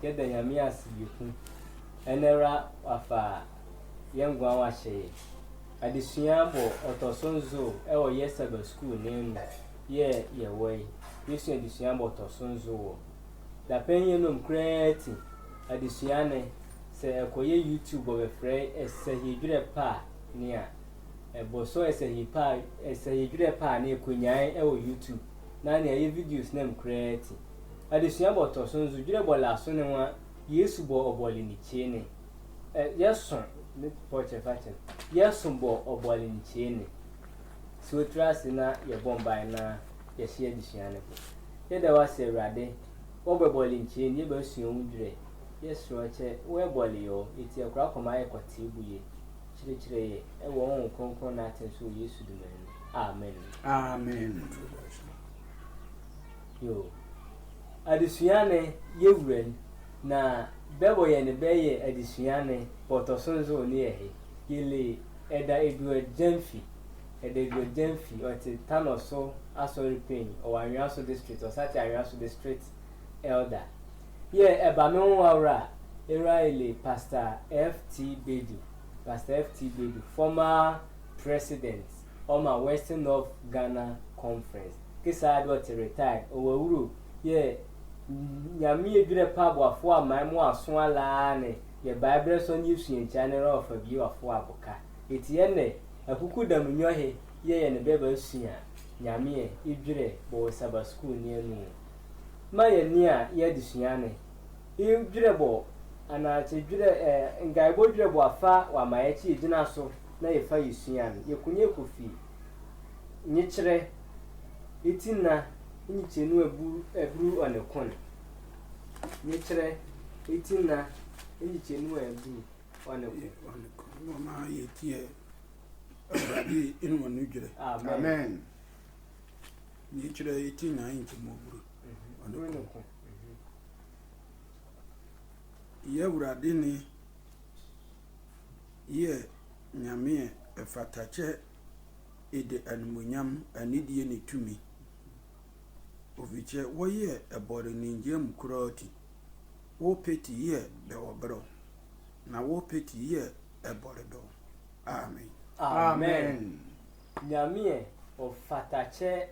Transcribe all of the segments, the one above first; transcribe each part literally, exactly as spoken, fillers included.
Yɛda Nyame ase yɛhu. Ɛnɛ ra wafa yɛn nguan wahyɛ yɛ. Adesua bɔ ɔtɔ so nso ɛwɔ yɛ Sabbath School no mu yɛ yɛwɔ yi. Yɛsua adesua bɔ ɔtɔ so nso wɔ dapɛn yɛ nom koraa ti. Adesua ne sɛ ɛkɔyɛ YouTube ɔbɛfrɛ ɛsɛhedwerɛ pa a ne a ɛbɔ so ɛsɛhe pa a ɛsɛhedwerɛ pa a ne ɛkɔnyae ɛwɔ YouTube na ne ɛyɛ videos nam koraa ti. Adesua bɔ ɔtɔ so nso dwerɛ bɔ laso ne ho a Yesu bɔ ɔbɔle ne kyie ne. Ɛ, yɛso ne pɔkyɛ fakyɛ no. Yɛso bɔ ɔbɔle ne kyie ne. Sɛ wɔtiri ase na yɛbɔ mbae na yɛhyɛ adesua no bɔ. Yɛda wase Awurade, wɔbɛbɔle nkyɛn yɛbɛsua wo dwerɛ. Yɛsrɛ kyɛ wɔbɔle yɛ ɔ eti akora kɔma ayɛ kɔtee bu yɛ. Kyerɛkyerɛ yɛ ɛwɔ wɔn kronkron na aten so wɔ Yesu dum ani. Amen. Amen. Yo. Adesua ne yɛwura mu na bɛbɔ yɛn bɛyɛ adesua ne pɔtɔ so nso ne yɛ he. Yɛle ɛda Edward Gyamfi. Ɛda Edward Gyamfi ɔte Tano so asɔre panyin ɔwɔ Anwea so district ɔsate Anwea so district elder. Yɛ ɛba me ho awura a ɛwura yɛle Pastor F T Bedu. Pastor F T Bedu former president ɔma Western North Ghana Conference kesa adi ɔte retired ɔwɔ awuro yɛ Nyame edwirɛ pa aboafo a man mu aso alaa ne yɛ baebrɛ sɔ ne yɛsua nkyia ne ra ɔfa bie wafo aboka. Eti ɛnɛ akuku dam nyɔhe yɛ yɛ ne bɛba asua Nyame edwirɛ bɔ wɔ Sabbath School ne anu. Ma yɛ ne a yɛ adesua ne edwirɛ bɔ anaa kye dwerɛ ɛ nkaebɔ dwerɛ bɔ afa wama yɛkye yɛgyina so na yɛfa yɛsua no yɛkonya ɛkɔfi nyekyerɛ eti nna nyikyɛnu aburu ɔne ko no nyekyerɛ eti nna nyikyɛnu aburu ɔne ko. Wɔn kɔn wɔn a yɛ tiɛ Awurade enu wɔn dwerɛ. Amen. Nyekyerɛ eti nna nkyɛmu aburu ɔne Ɔne ko. ko. Yɛ Awurade ne yɛ Nyame a ɛfata kyɛ ɛde animuonyam anidie ne tumi. Ofikyɛ wɔyɛ ɛbɔre ne ngyɛ mu koraa ti. Wɔpɛ ti yɛ bɛwɔ berɛ na wɔpɛ ti yɛ ɛbɔre dɔ. Amen. Amen. Nyame ɛ ɔfata kyɛ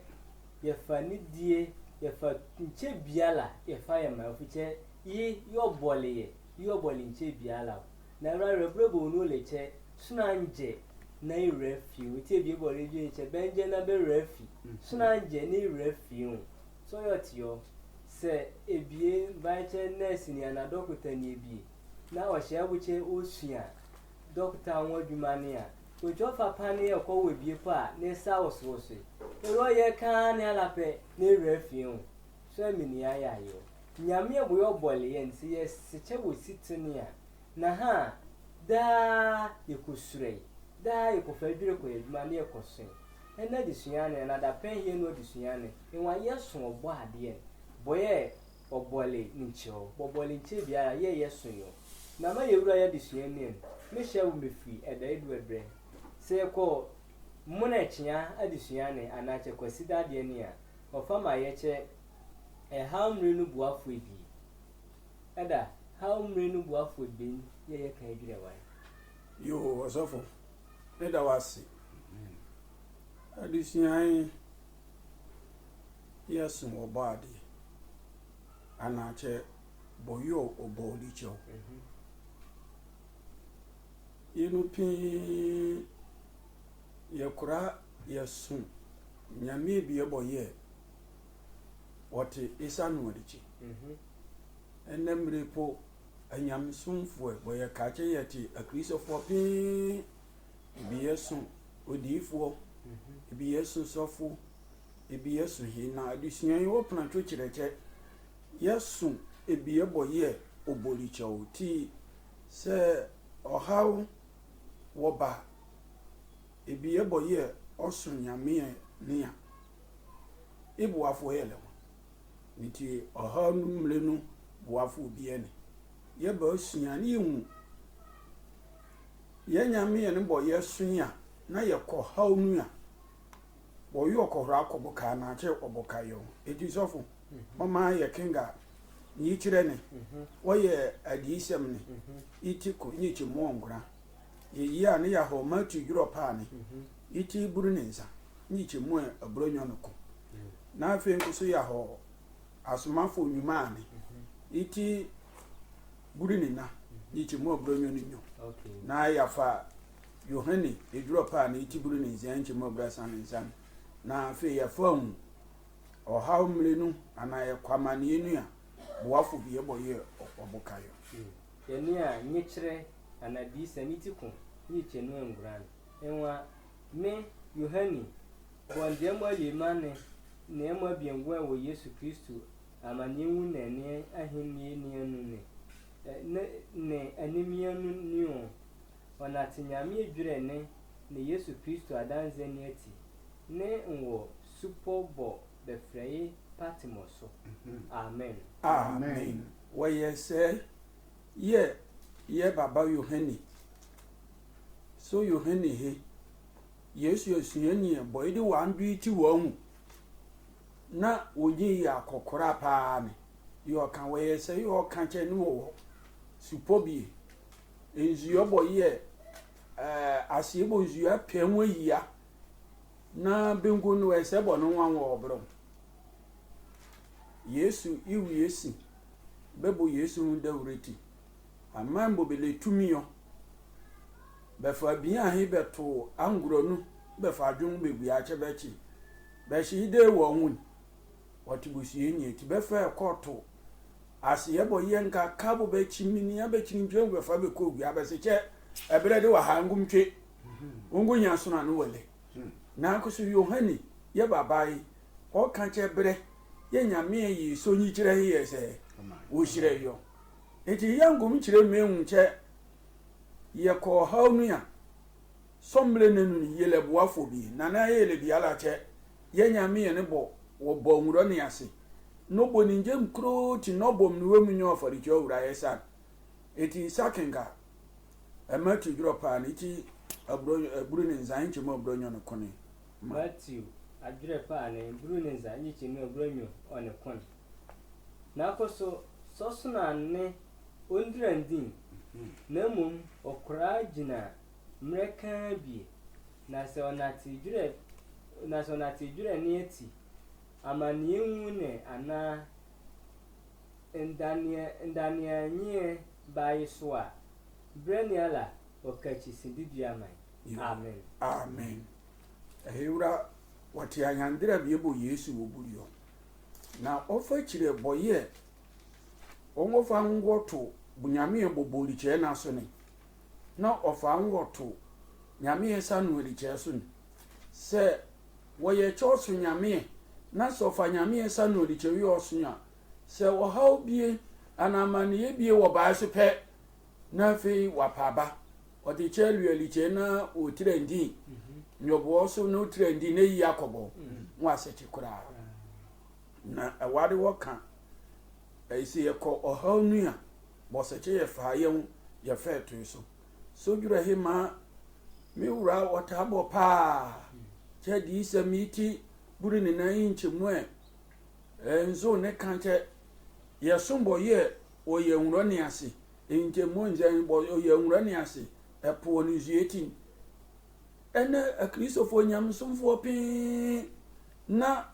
yɛfa ne die yɛfa nkyɛ biala yɛfa yɛ ma ɔfikyɛ yi yɔbɔle yɛ yi yɔbɔle nkyɛ biala o na awura awura brɛ bɔ onu le kyɛ sona ngyɛ na ewura fi o tie bie bɔle dwe kyɛ bɛngyɛ na bɛwura fi sona ngyɛ na ewura fi o so yɔ te yɔ sɛ ebie ba kyɛ nurse ni ana dɔkota ni ebie na ɔhyɛ abukyɛ osua dɔkota ho adwuma ne a otwa fa pa ne ɛkɔ wɔ ebie pa a ne sa wosowoso ero yɛ kaa ne alapɛ ne ewura fi o so ɛmi ni ayɛ ayɛ o nyame ɛbo yɛ ɔbɔle yɛn sɛ yɛ sekyɛ wɔ sitene a na ha daa yɛkɔsura yi daa yɛkɔfa adwire kɔ yɛ adwuma ne yɛkɔso yi ɛna adesua ne ɛna adapɛn yɛ no adesua ne ɛwa yɛ so ɔbɔ adeɛ no bɔyɛ ɔbɔle ne nkyɛw bɔbɔle nkyɛ biara yɛ yɛ so yɔ na ma yɛwura yɛ adesua ne mu mehyɛ wo mefiri ɛda edu ɛbrɛ sɛ yɛkɔ mo na ɛkyea adesua ne anaa kyɛ kwasi dadeɛ ne a ɔfa ma yɛkyɛ ɛhaw mmiri no boafoɔ bi ɛda haw mmiri no boafoɔ bi yɛ yɛ ka adwirɛ wae Yoo, ɔsɔfo, meda wo ase. Adesua yi yɛ so ɔbɔ adeɛ anaakyɛ bɔyɔ ɔbɔ ɔde kyɛw. Yɛnu pii yɛkora yɛso nyame bi ɛbɔ yɛ wɔte esa no adekyi. Ɛnɛ mmere po anyamesomfoɔ bɔ yɛ kakye yɛte akristofoɔ pii ebi yɛ so odiyifoɔ ebi yɛ so sɔfo ebi yɛ so he na adesua yi wɔ penatwo kyerɛkyɛ yɛ so ebi ɛbɔ yɛ obolikyɛw ti sɛ ɔhaw wɔba ebi ɛbɔ yɛ ɔso nyameɛ ne a eboafoɔ yɛ lɛ ho nti ɔhaw no mmere no boafoɔ bi ɛne yɛba asua ne yɛhu yɛ nyameɛ no bɔ yɛ so yi a na yɛkɔ haw no a wɔyɛ ɔkɔhora akɔboka anakyɛ ɔboka yɛ ho eti sɔfo mama yɛ kenga Nyikyerɛ ne, wɔyɛ adiyisɛm ne, iti ko nyikyɛmu ɔnkron. Yɛyi a ne yɛahɔ Matthew dwerɛ paa ne, iti buru ne nsa, nyikyɛmu aburonyɔ no ko. Na afei nso so yɛahɔ Asomafoɔ nnwuma a ne, iti buru ne na, nyikyɛmu aburonyɔ no nyo. Na yɛafa Yohane dwerɛ paa ne, iti buru ne nsia, nyikyɛmu aburasa ne nsa no. Na afei yɛfa hu ɔhaw mmere no anaa yɛkɔ amanneɛ no a, boafo bi yɛbɔ yɛ ɔbokaeɛ. Yɛne a nyekyerɛ anaa diyisɛm ti ko ne nkyɛmu nguran. Nwa me Yohane bɔ ndeɛmɔ awie ma ne nneɛma abiɛngo a ɛwɔ Yesu Kristo amanneɛ wu na ɛne ahennie nneɛma nu ne ne ne animia nu ne o. Ɔnate Nyame edwerɛ ne ne Yesu Kristo adanzɛ ne ati ne nwɔ supɔ bɔ bɛfrɛye Patmo so. Amen. Amen. Wɔyɛ sɛ yɛ yɛ baba Yohane. So Yohane he Yesu asuani a bɔ ede wɔn do yi ti wɔn mu na wɔnyi yɛ akɔkora paa ne yɛ ɔka wɔyɛ sɛ yɛ ɔka kyɛ ne wɔ wɔ supɔ bie nzuyɔ bɔ yɛ ɛɛ aseɛ bɔ nzuyɔ apɛ ho ayia na bengu no ɛsɛ bɔ no nwa wɔ ɔbrɔ. Yesu iwie si bɛbɔ Yesu ho dawuro ti. Aman bɔ bɛlɛ tumi ɔ. Bɛfa bia he bɛto angorɔ nu bɛfa adwene ho bɛgua akyɛ bɛkye. Bɛhye yi dee wɔ ho ni. Wɔte bosua nyɛ ti bɛfa ɛkɔ to. Ase yɛbɔ yɛ nka ka bɔ bɛkyi mini abɛkyiri ntwam bɛfa bɛkɔ gua bɛse kyɛ ɛberɛ de wɔ ha ngomtwe. Wongo nya sono ano wɔlɛ. Nankoso Yohane yɛ babae ɔka kyɛ berɛ yɛ Nyame a yi so nyikyerɛ he yɛ sɛ wɔhyerɛ yɔ. Enti yɛ nkom kyerɛ me hu kyɛ yɛ kɔ ɔhaw nu a sɔmmerɛ nanu ne yɛlɛ boafo bi na na yɛlɛ biala kyɛ yɛ Nyame yɛ ne bɔ wɔ bɔ nwura ne ase. No bɔ ne ngyem kuro ti na ɔbɔ mnuwa mu nyɛ ɔfɔrekyɛ owura yɛ sa. Eti nsa kenka Matthew dwerɛ paa ne ti aburo aburo ne nsa nkyɛmu aburo nyɔ ne kone. Matthew adwerɛ paa ne buru ne nsa nyikyɛmu aburo nyɔ ɔne kone. Na kɔ so sɔsona ne ɔndira ndin na mmom ɔkoraa gyina mmerɛ kaa bie na sɛ ɔnate dwerɛ na sɛ ɔnate dwerɛ ne ati amanneɛ nwu ne anaa Ndaneanyeɛ baaye so a, berɛ ne ala ɔkakyi sendidua man. Amen. Amen. Ɛhewura wɔte anyandera bie bɔ Yesu wɔ buriɔ. Na ɔfa kyire bɔyɛ ɔnwɔfa nwɔto bunyame bɔ bɔlikyɛ na so ne. Na ɔfa nwɔto nyame sa no likyɛ so ne. Sɛ wɔyɛ kyɛ ɔso nyame na sɛ ɔfa nyame sa no likyɛ wie ɔso a Sɛ ɔhaw bie anaa amanneɛ bie wɔ baa so pɛ, na afei wapa aba. Ɔde kyɛ alualikyɛ na ɔtira ndi nyɔboɔ so na ɔtira ndi na ayi akɔbɔ ho asɛkye koraa. Na ɛwade wɔka ɛsɛ yɛkɔ ɔhaw nu a bɔsɛkye yɛ faa yɛ ho yɛ fɛ toe so. So dwura he ma me wura ɔtaa bɔ paa kyɛ dii sɛ me ti buru ne nan yi nkyɛmu ɛ Nso ne ka kyɛ yɛ so bɔ yɛ ɔyɛ nwura ne ase nkyɛ mo nkyɛ bɔ ɔyɛ nwura ne ase ɛpo ne nsuo etin ɛnɛ akristofoɔ nyamesomfoɔ pii na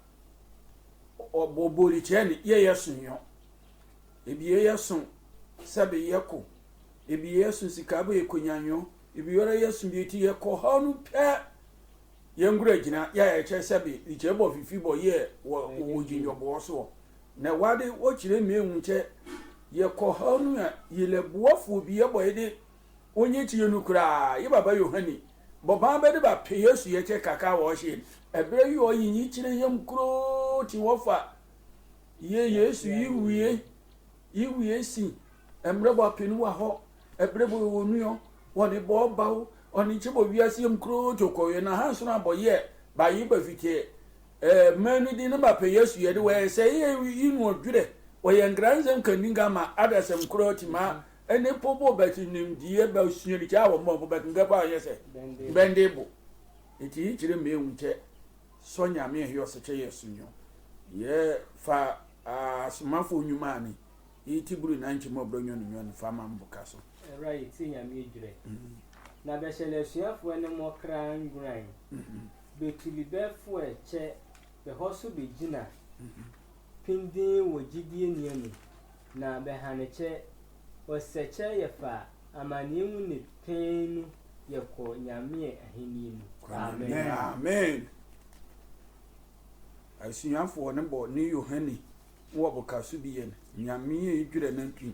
ɔbɔ bɔlikyɛ ne yɛ yɛ so nyɔ ebi yɛ yɛ so sɛbe yɛ ko ebi yɛ so sika bɔ yɛ kɔnya nyɔ ebi yɛ yɛ so bi eti yɛ kɔ hɔ no pɛ Yɛn nkura gyina yɛ a ɛkyerɛ sɛ be nkyerɛ bɔ fifi bɔ yɛ wɔ wɔ gyi nyɔboɔ soɔ. Na wade wɔkyerɛ mmea nwu kyɛ yɛ kɔ ha nu a yɛlɛ boafoɔ bi yɛ bɔ yɛ de wɔnyɛ kyiɛ nu koraa yɛ baba Yohane bɔ baa bɛ de ba pɛ Yesu yɛ kyɛ kaka wɔ hyɛ ɛberɛ yi ɔyi nyi kyerɛ yɛm kuroo ti wɔfa yɛ Yesu yi wie yi wie si ɛmmerɛ bɔ apɛ nu wa hɔ ɛberɛ bɔ wɔ nu yɔ Wɔne bɔɔ baw, ɔne nkyɛ bɔ wiase yam kuroo tokɔɔyɛ na ha nso na bɔ yɛ ba ye ba fitiɛ ɛɛ mmaa no din na ba pɛ Yesu yɛ de wɔyɛ sɛ yɛ yi no ɔdwerɛ wɔyɛ nkra nsɛm ka ninga ma adasɛm kuroo ti ma ɛne po bɔ bɛte nimdeɛ ba sua de kyɛ wɔ mɔ bɔ bɛte nka pa yɛ sɛ bɛnde bo eti yi kyerɛ mmɛ ewu kyɛ sɔ nyame ɛhe ɔsɛ kyɛ yɛ so nyɔ yɛ fa asomafo nyuma ani Yi ti buru na nkyɛ mu ɔbrɔ nyɔnu nyɔnu fa ma mboka so. Ɛwura yi ti Nyame edwirɛ. Na bɛhyɛlɛ asuafoɔ ne mɔ kra nguran. Betuli bɛfoɛ kyɛ bɛhɔ so bɛgyina. Pindin wɔ gyidie nea mu. Na bɛhane kyɛ ɔsɛkyɛ yɛ fa amaneɛ mu ne pɛn no yɛ kɔ Nyame ahennie mu. Amen. Amen. Asuafoɔ ne bɔ ne Yohane wɔ boka so bi yɛn Nyame yɛ edwirɛ na ntwi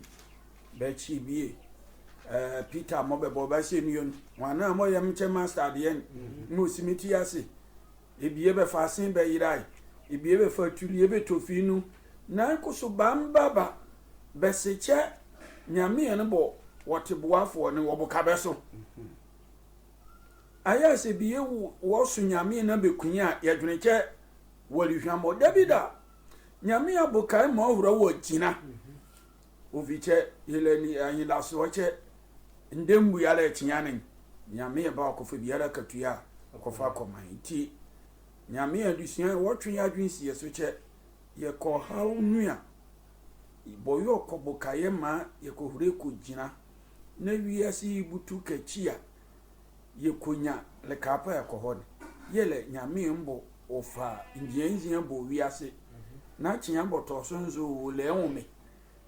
bɛkyi bie. Ɛɛ Peter mɔ bɛbɔ bɛhyɛ ne yɔn wɔn a mɔ yɛ mkyɛ master adeɛ no na osi me ti ase. Ebie bɛfa asen bɛyerae. Ebie bɛfa atuli ebɛtɔ fi no na nkoso bambaba bɛsekyɛ Nyame yɛ ne bɔ wɔte boafoɔ ne wɔboka bɛ so. Ayɛ sɛ bi yɛ wɔso Nyame na bɛkunyi a yɛdwene kyɛ wɔlehwamɔ. Dabi da, Nyame abokae ma ɔhora wɔ gyina. Ofi kyɛ yɛlɛ ni anyelasoɔ kyɛ ndɛ mbua lɛ kyea ne. Nyame yɛ ba ɔkɔfa biara katua a ɔkɔfa kɔma nti. Nyame adusua wɔtwe yɛ adwene si yɛ so kyɛ yɛkɔ haw nua. Bɔyɔ kɔ bokaeɛ ma yɛkɔhura kɔgyina. Na wiase yi butu kakyi a yɛkɔnya lekaapa ɛkɔ hɔ ne yɛlɛ Nyame mbɔ ɔfa njianjia bɔ wiase na kyea bɔtɔ so nso wɔ lɛ nwome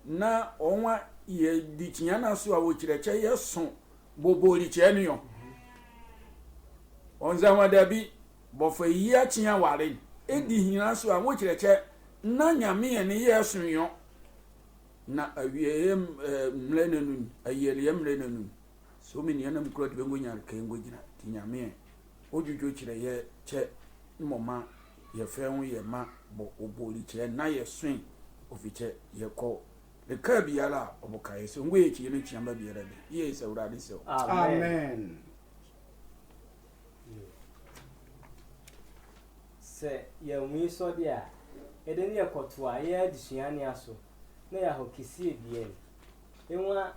na ɔnwa yɛ di kyea na so a wɔkyerɛkyɛ yɛ so bɔbɔ likyɛ ne yɔ ɔnzanwa dabi bɔfa yi akyea ware ne ɛdi hina so a wɔkyerɛkyɛ na Nyame yɛ ne yɛ so yɔ na awie yɛ mmerɛ na num ayɛlɛ yɛ mmerɛ na num So many anam kura de bengo nyar ke ngo gyina ti nyame odwodwo kyerɛ yɛ kyɛ mmɔma yɛ fɛ ho yɛ ma bɔ oboli kyerɛ na yɛ swen ofi kyɛ yɛ kɔ ne ka biara a ɔbɔ ka yɛ sɛ ngo yɛ kyerɛ ne kyerɛ ba biara bi yɛ sɛ wura de sɛ amen sɛ yɛ nwi sɔde a ɛde ne yɛ kɔtoa yɛ adesua ne aso na yɛ ahɔ kisi ebien enwa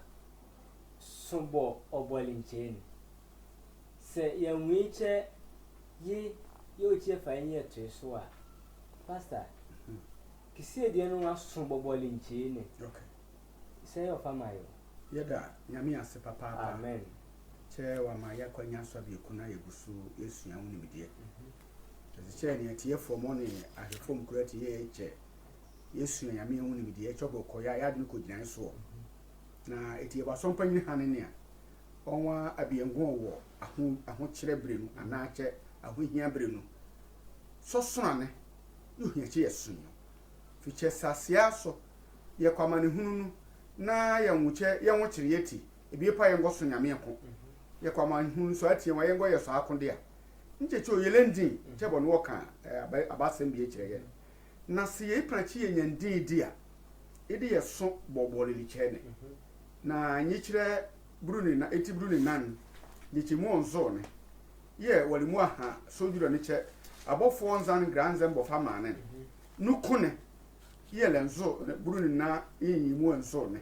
Sobɔ ɔbɔle nkyɛɛ ni. Sɛ yɛnwui kyɛ ye yɛ okyi ɛfa yɛn yɛ toe so a, Pastor, kisi edie no nwa sobɔ bɔle nkyɛɛ ni. Sɛ yɛ ɔfa ma yɛ. Yɛda Nyame ase papaapa. Amen. Kyɛ wama yɛ akwanya so abieku na yɛgu so yɛsua wo nimdeɛ. Ɛsɛ kyɛ ne atiefoɔ mo ne ahwɛfoɔ mu kura ti yɛ kyɛ yɛsua Nyame ho nimdeɛ kyɛ bɔ kɔ yɛ a yɛade no kɔ gyinae soɔ. Na eti yɛbɔ asɔmpanyini ha ne nea ɔnwa abiɛngoɔ wɔ aho ahokyerɛ bere no anaakyɛ ahohia bere no. Sɔsona ne yɛ ohia kyɛ yɛ sonyo. Fikyɛ saseɛ aso yɛ kɔ amanehunu no na yɛ nwo kyɛ yɛ nwo kyere yɛ ti ebie pa yɛ ngɔ so nyame ko. Yɛ kɔ amanehunu so atie wa yɛ ngɔ yɛ so ako dea. Nkyɛ kyɛ oyɛ lɛ ndin kyɛ bɔ no wɔ ka abasɛm bie kyerɛ yɛ. Na se yɛ ipra kyi yɛ nya ndin di a. Ede yɛ so bɔbɔle likyɛɛ ne. Na nyikyerɛ buru ne nan, eti buru ne nan, nyikyɛ mu ɔnzo ne. Yɛ wɔle mu aha sodwurɔ ne kyɛ abɔfoɔ nzan granzɛ mbɔfa maa ne. No ko ne, yɛ lɛ nzo buru ne nan nyi mu ɔnzo ne.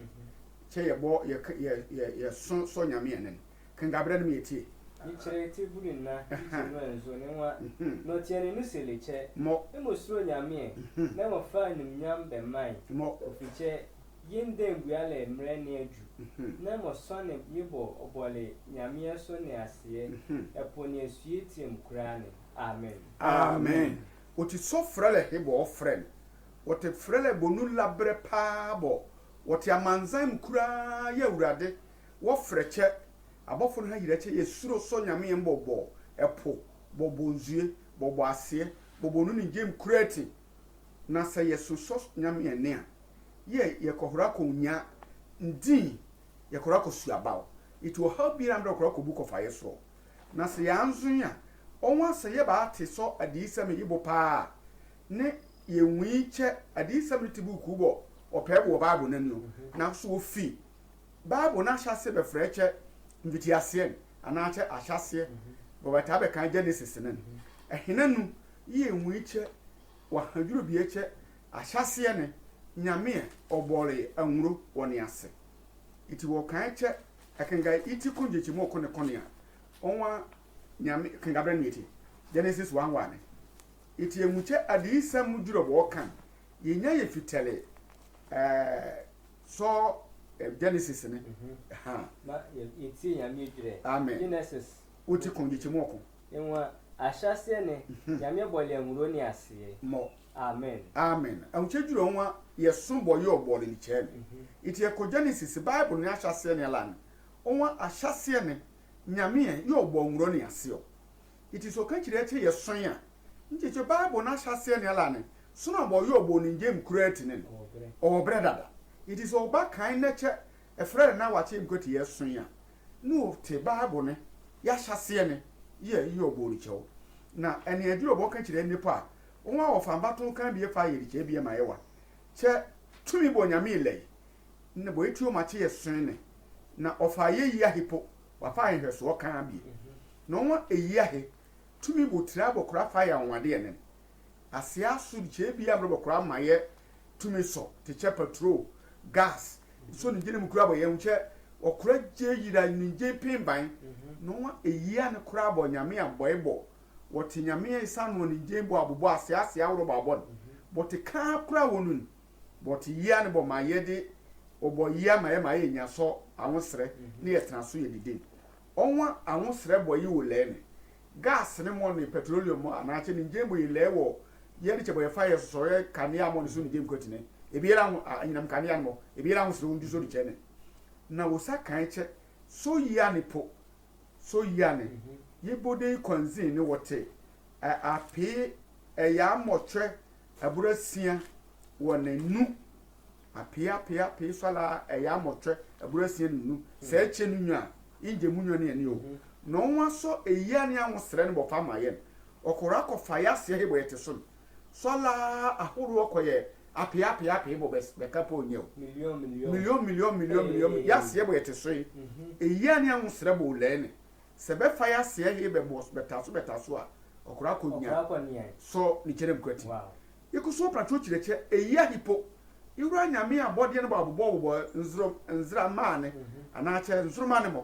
Kyɛ yɛ bɔ yɛ yɛ yɛ so sɔ nyame yɛ ne. Kenga berɛ no mu yɛtie. Mekyerɛ ti bu ne nna, gye no anzo ne nwa, na ɔteɛ ne no se lekyɛ. Mɔ. Emo suro Nyameɛ, na emo fa animnyam bɛmae. Mɔ. Ofikyɛ, ye ndɛ ngua lɛ mmerɛ ne adwu, na emo sɔne ye bɔ ɔbɔle Nyameɛ so ne aseɛ, ɛpo ne asue tie mu koraa ne. Amen. Amen. Oti sɔ frɛ lɛ he bɔ ɔfrɛ no. Wɔte frɛ lɛ bɔ nu labrɛ paa bɔ. Wɔte amanzan mu koraa yɛ Awurade. Wɔfrɛ kyɛ. Abɔfo no ha yira kyɛ yɛ suro sɔ Nyame yɛ mbɔbɔ ɛpo, bɔbɔ nzue, bɔbɔ aseɛ, bɔbɔ no ne gyem kurati. Na sɛ yɛ so sɔ Nyame yɛ ne a, yɛ yɛ kɔhora kɔ nya ndin, yɛ kɔhora kɔ sua baw. Iti ɔhaw biara mbrɛ kɔhora kɔ bu kɔfa yɛ soro. Na sɛ yɛ anzo a, ɔnwa sɛ yɛ ba ate sɔ adiyisɛm yi bo paa ne yɛ nwui kyɛ adiyisɛm ne ti bu ku bɔ ɔpɛ bo wɔ Bible no anu. Na so ofi Bible no ahyɛaseɛ bɛfrɛ kyɛ mfitiaseɛ no anaa kyɛ ahyɛaseɛ bɔ bɛtaa bɛka Genesis no no. Ɛhena nu yɛ nwui kyɛ wɔ ahadwuro bie kyɛ ahyɛaseɛ ne Nyame ɛ ɔbɔɔle anwuro wɔ ne ase. Nti wɔ kan kyɛ ɛkenga iti ko ngyekyi mu ɔko ne ko ne a ɔnwa Nyame kenga brɛ no eti Genesis one one. Nti ɛnwu kyɛ adiyisɛm mu dwurɔ bɔ ɔkan yɛ nya yɛ fitɛle ɛɛ. So, eh, Genesis ne. Ha. Ma yɛtie Nyame dwerɛ. Amen. Genesis. Woti kɔn gye kyemu ɔko. Nwa ahyɛseɛ ne Nyame bɔle anwuro ne aseɛ. Mɔ. Amen. Amen. Awukyɛ dwuro nwa yɛ so bɔ yɛ ɔbɔle ne kyɛɛ ne. Iti yɛ kɔ Genesis Bible ne ahyɛseɛ ne ala ne. Nwa ahyɛseɛ ne Nyame yɛ ɔbɔ nwuro ne aseɛ. Iti so ka kyerɛ kyɛ yɛ so a. Nti kyɛ Bible na ahyɛseɛ ne ala ne. So na bɔ yɛ ɔbɔ ne ngyem kura ti ne. Ɔwɔ brɛ dada. Iti so ɔba kan ne kyɛ ɛfrɛ na wakye nkɔti yɛ so a. No te Bible ne yɛ ahyɛseɛ ne yɛ yɛ ɔbɔ ne kyɛw. Na ɛne adwuro ɔbɔ ka kyerɛ nipa a. Wɔn a wɔfa mbato kan bi fa yɛ dikyɛ bi ma yɛ wa. Kyɛ tumi bɔ Nyame lɛ. Ne bɔ etuo ma kye yɛ so ne. Na ɔfa yɛ yi ahepo. Wafa ahwɛsoɔ kan bi. Na wɔn eyi ahe tumi bɔ tira bɔ kora fa yɛ anwadeɛ ne. Aseɛ aso dikyɛ bi amrɛ bɔ kora ma yɛ tumi sɔ te kyɛ petrol, gas. So ne gyene mu kora bɔ yɛ nkyɛ ɔkora gye yira ne gye pin ban. Na wɔn eyi ane kora bɔ Nyame abɔ ebɔ. Wɔte Nyame esa no ne gye bɔ abobɔ aseɛ aseɛ aworo bɔ abɔ no. Bɔ te kaa kora wɔ no. But yia ne bɔ ma yɛde ɔbɔ yia ma yɛ ma yɛ nya sɔ ahosrɛ ne yɛ tena so yɛ didi. Ɔnwa ahosrɛ bɔ yi wɔ lɛɛ ne. Gas ne mɔ ne petroleum mɔ anaakyɛ ne ngye bɔ yi lɛɛ wɔ yɛ de kyɛ bɔ yɛ fa yɛ sɔsɔ yɛ kanea mɔ ne so ne gye nkɔti ne. Ebi yɛra ho anyinam kanea ne mɔ ebi yɛra ahosrɛ wɔn di so de kyɛ ne. Na wɔ sa kan kyɛ so yia ne po. So yia ne yɛ bɔ de kɔnzin ne wɔte. Apee ɛyɛ amɔtwɛ abura sia wɔ ne nu. Apee apee apee so ala ɛyɛ amɔtwɛ abura sia ne nu. Sɛ ɛkyɛ no nwa a ingye mu nwa ne ɛne o. Na ɔnwa so eyia ne ahosrɛ ne bɔfa ma yɛn. Ɔkɔrɔ akɔfa yɛ aseɛ he bɔ yɛ te so no. So ala ahoroɔ kɔ yɛ apee apee apee bɔ bɛka pɔ nyɛ o. Million million million million yɛ aseɛ bɔ yɛ te so yi. Eyia ne ahosrɛ bɔ lɛɛ ne. Sɛ bɛfa yɛ aseɛ he bɛbɔ bɛta so bɛta so a ɔkora akɔ nya sɔ ne kyerɛ mu kwati. Yɛkɔ so ɔpratwo kyerɛkyɛ eyi ahi po. Ewura Nyame abɔdeɛ no bɔ abobɔ bobɔ nzoro nzira maa ne anaakyɛ nzoro maa ne mɔ.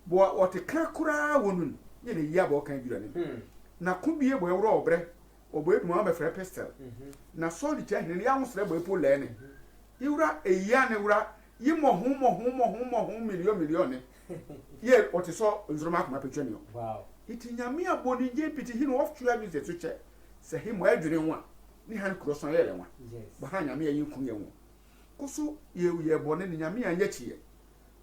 Bɔ ɔte ka koraa wɔ nun yɛ ne yi abɔ ɔka adwira ne. Na ko bie bɔ ɛworɔ ɔbrɛ ɔbɔ eduma ɔbɛfrɛ pistol. Na sɔ ne kyerɛ hene ne yɛ ahosrɛ bɔ epo lɛɛ ne. Ewura eyi a ne wura yi mɔ ho mɔ ho mɔ ho mɔ ho million million ne. Yɛ ɔte sɔ nzoroma akoma petwa ne ɔ. Iti Nyame abɔ ne gye piti hene ɔftua bi sɛ so kyɛ sɛ he mɔ adwene nwa ne han kuro sɔn yɛ lɛ nwa. Bɔ ha Nyame ayi nko yɛ nwo. Koso yɛ yɛ bɔ ne ne Nyame anyɛ kyi yɛ.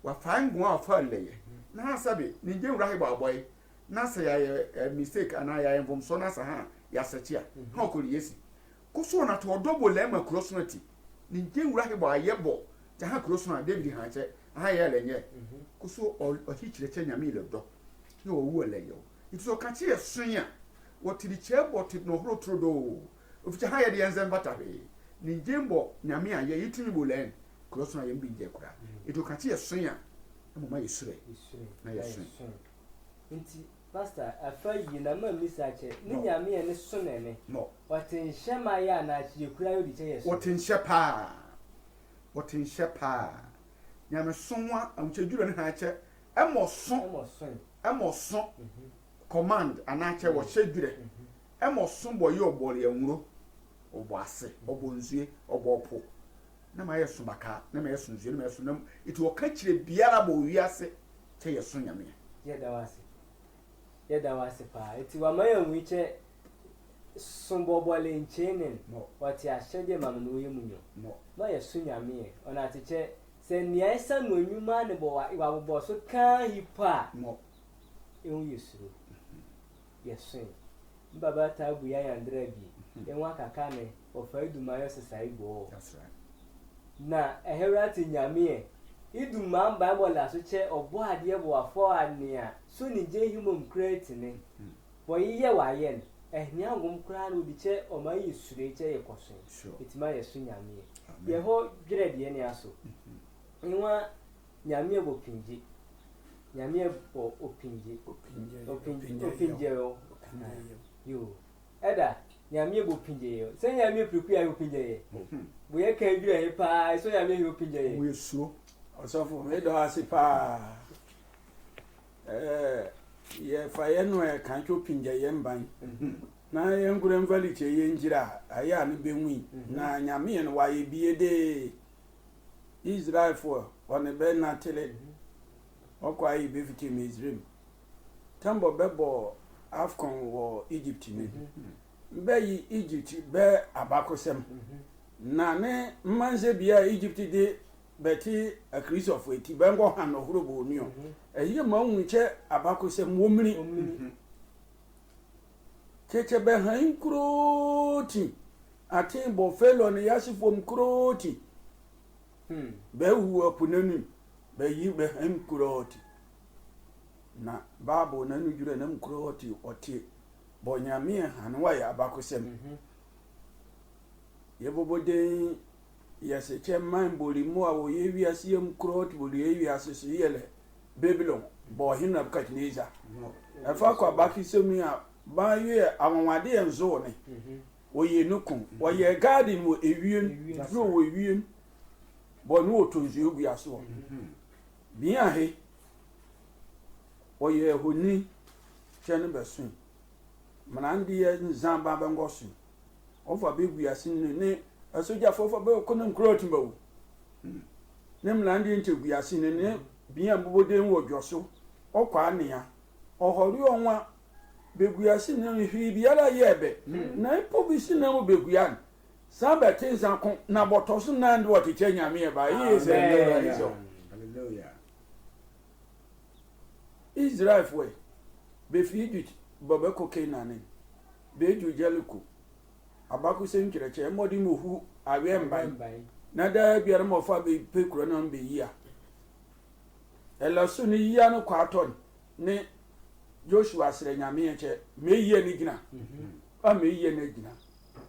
Wafa ngo a ɔfa lɛ yɛ na ha sɛbe ne gye wura he bɔ abɔ yɛ. Na sɛ yɛ ayɛ mistake anaa yɛ ayɛ mfomso na sɛ ha yɛ asɛkyi a ha ɔkɔ ne yɛ si. Koso ɔnate ɔdɔ bɔ lɛɛ ma kuro so ati. Ne gye wura he bɔ ayɛ bɔ kyɛ ha kuro so a David ha kyɛ aha yɛ lɛ nyɛ. Koso ɔhi kyerɛkyɛ Nyame lɛ dɔ. Yɛ ɔwu lɛ yɛ o. Iti sɛ ɔka kye yɛ so a wɔtiri kyɛ bɔ te na ɔhoro toro do. Ofikyɛ ha yɛ de yɛn nsɛm bata hwee. Ne gye bɔ Nyame ayɛ yi tumi bɔ lɛɛ kuro so a yɛ mbi gye kura. Iti ɔka kye yɛ so a ɛmɔ ma yɛ surɛ. Na yɛ so. Nti Pastor, afa yi na ma mmisa kyɛ ne Nyame yɛ ne so na ɛne. Wɔte nhyɛ ma yɛ anaa kye yɛ kura yɛ odi kyɛ yɛ so. Wɔte nhyɛ paa. Wɔte nhyɛ paa. Nyame so nwa awukyɛ dwuro ne ha kyɛ ɛmɔ so. Ɛmɔ so. Ɛmɔ so. Command anaa kyɛ wɔhyɛ dwurɛ. Ɛmɔ so bɔ yɛ ɔbɔ yɛ nwuro. Ɔbɔ ase, ɔbɔ nzue, ɔbɔ ɔpo. Na ma yɛ so baka, na ma yɛ so nzue, na ma yɛ so nam. Iti wɔka kyerɛ biara bɔ owi ase kyɛ yɛ so Nyame. Yɛ da wɔ ase. Yɛda wo ase paa. Eti wama yɛn wi kyɛ sombɔbɔle nkyɛn ne no. Ɔte ahyɛdeɛ ma no na wɔyɛ mu nyo. Ma yɛ so Nyame yɛ. Ɔna ate kyɛ sɛ nea ɛsa no anwuma ne bɔ wabobɔ so kaa hi pa a. Ɛho yɛ suro. Yɛ so. Mbaba taa bu yɛ ayandra bi. Ɛho akaka ne ɔfa aduma yɛ ɔsesae bɔɔ. Na ɛhɛwura te Nyame yɛ. Iduma mba bɔ la so kyɛ ɔbɔ adeɛ bɔ afɔ a nea so ne gye himom kura tene. Wɔyeyɛ wayɛ no ɛhia ngom koraa na odi kyɛ ɔma yɛ sure kyɛ yɛ kɔso. Etuma yɛ so Nyame yɛ. Yɛ hɔ dwerɛ deɛ ne aso. Nwa Nyame yɛ bɔ pingye. Nyame yɛ bɔ opingye. Opingye opingye o. Yo. Ɛda Nyame bɔ pingye yɛ. Sɛ Nyame piriku yɛ opingye yɛ. Bo yɛ kan dwerɛ yɛ paa. Sɛ Nyame yɛ opingye yɛ. Wo esuo. Ɔsɔfo, me dɔ ase paa. Ɛɛ, yɛfa yɛ no ɛka twɛ opingye yɛ mban. Na yɛn kura mvali kyɛ yɛ ngyira ayɛ a no bɛnwi. Na Nyame yɛ no wayɛ bie de. Israelfoɔ, wɔne bɛ natele, wɔkɔ ayi bɛ fiti Misraim. Tɛmbɔ bɛ bɔ AFCON wɔ Egypt ne. Bɛ yi Egypt bɛ abakosɛm. Na ne mmanze bia Egypt de bɛte akristofoɔ eti bɛ nkɔ ha no horo bɔ onio. Ɛyɛ ma wɔn kyɛ abakosɛm wɔ mmiri. Kyɛkyɛ bɛ ha nkuroo ti. Aten bɔ Felo ne yasefo nkuroo ti. Bɛ wu apo n'anim. Bɛ yi bɛ ha nkuroo ti. Na Bible na no dwura na nkuroo ti ɔte. Bɔ Nyame ha no wayɛ abakosɛm. Yɛbobɔ den yɛse kyɛ man bɔli mu a wɔyɛ wiase yɛ nkuroo ti bɔli yɛ wiase so yɛ lɛ Babylon bɔ ɔhene Nebukadnezar. Ɛfa kɔ abakosɛm yi a ba yɛ anwanwade yɛ nzo ne. Wɔyɛ no kun. Wɔyɛ garden wɔ ewiem. Duro wɔ ewiem. Bɔ no wɔ tonzuo gu aso. Bia he. Wɔyɛ ahoni kyɛ no bɛso. Mmeranteɛ nzan ba bɛnkɔ so. Ɔfa bɛgu ase no ne asogyafoɔ fa bɛkɔ no nkurɔtimba wu. Ne mmeranteɛ nkyɛ gu ase no ne bia mbobɔden wɔ dwɔ so. Ɔkɔ anea. Ɔhɔre ɔnwa. Bɛgu ase no hwee biara yɛ bɛ. Na mpo bi si na mu bɛgua no. San bɛte nsa ko na bɔtɔ so nan de wɔkyekyɛ nyame ɛba. Yeye sɛ Amen. Israel. Israelfoɔ yi, bɛfiri Egypt bɔ bɛkɔ Canaan ne, bɛdwu Jericho. Abakosɛm nkyerɛkyerɛ, mmɔde mmɔhu aweɛ mban. Na daa biara ma ɔfa bɛpɛ kuro no bɛyi a. Ɛlɛ so ne yia no kɔ atɔ no, ne Joshua serɛ Nyame yɛ kyɛ, mɛyie no gyina. A mɛyie no gyina.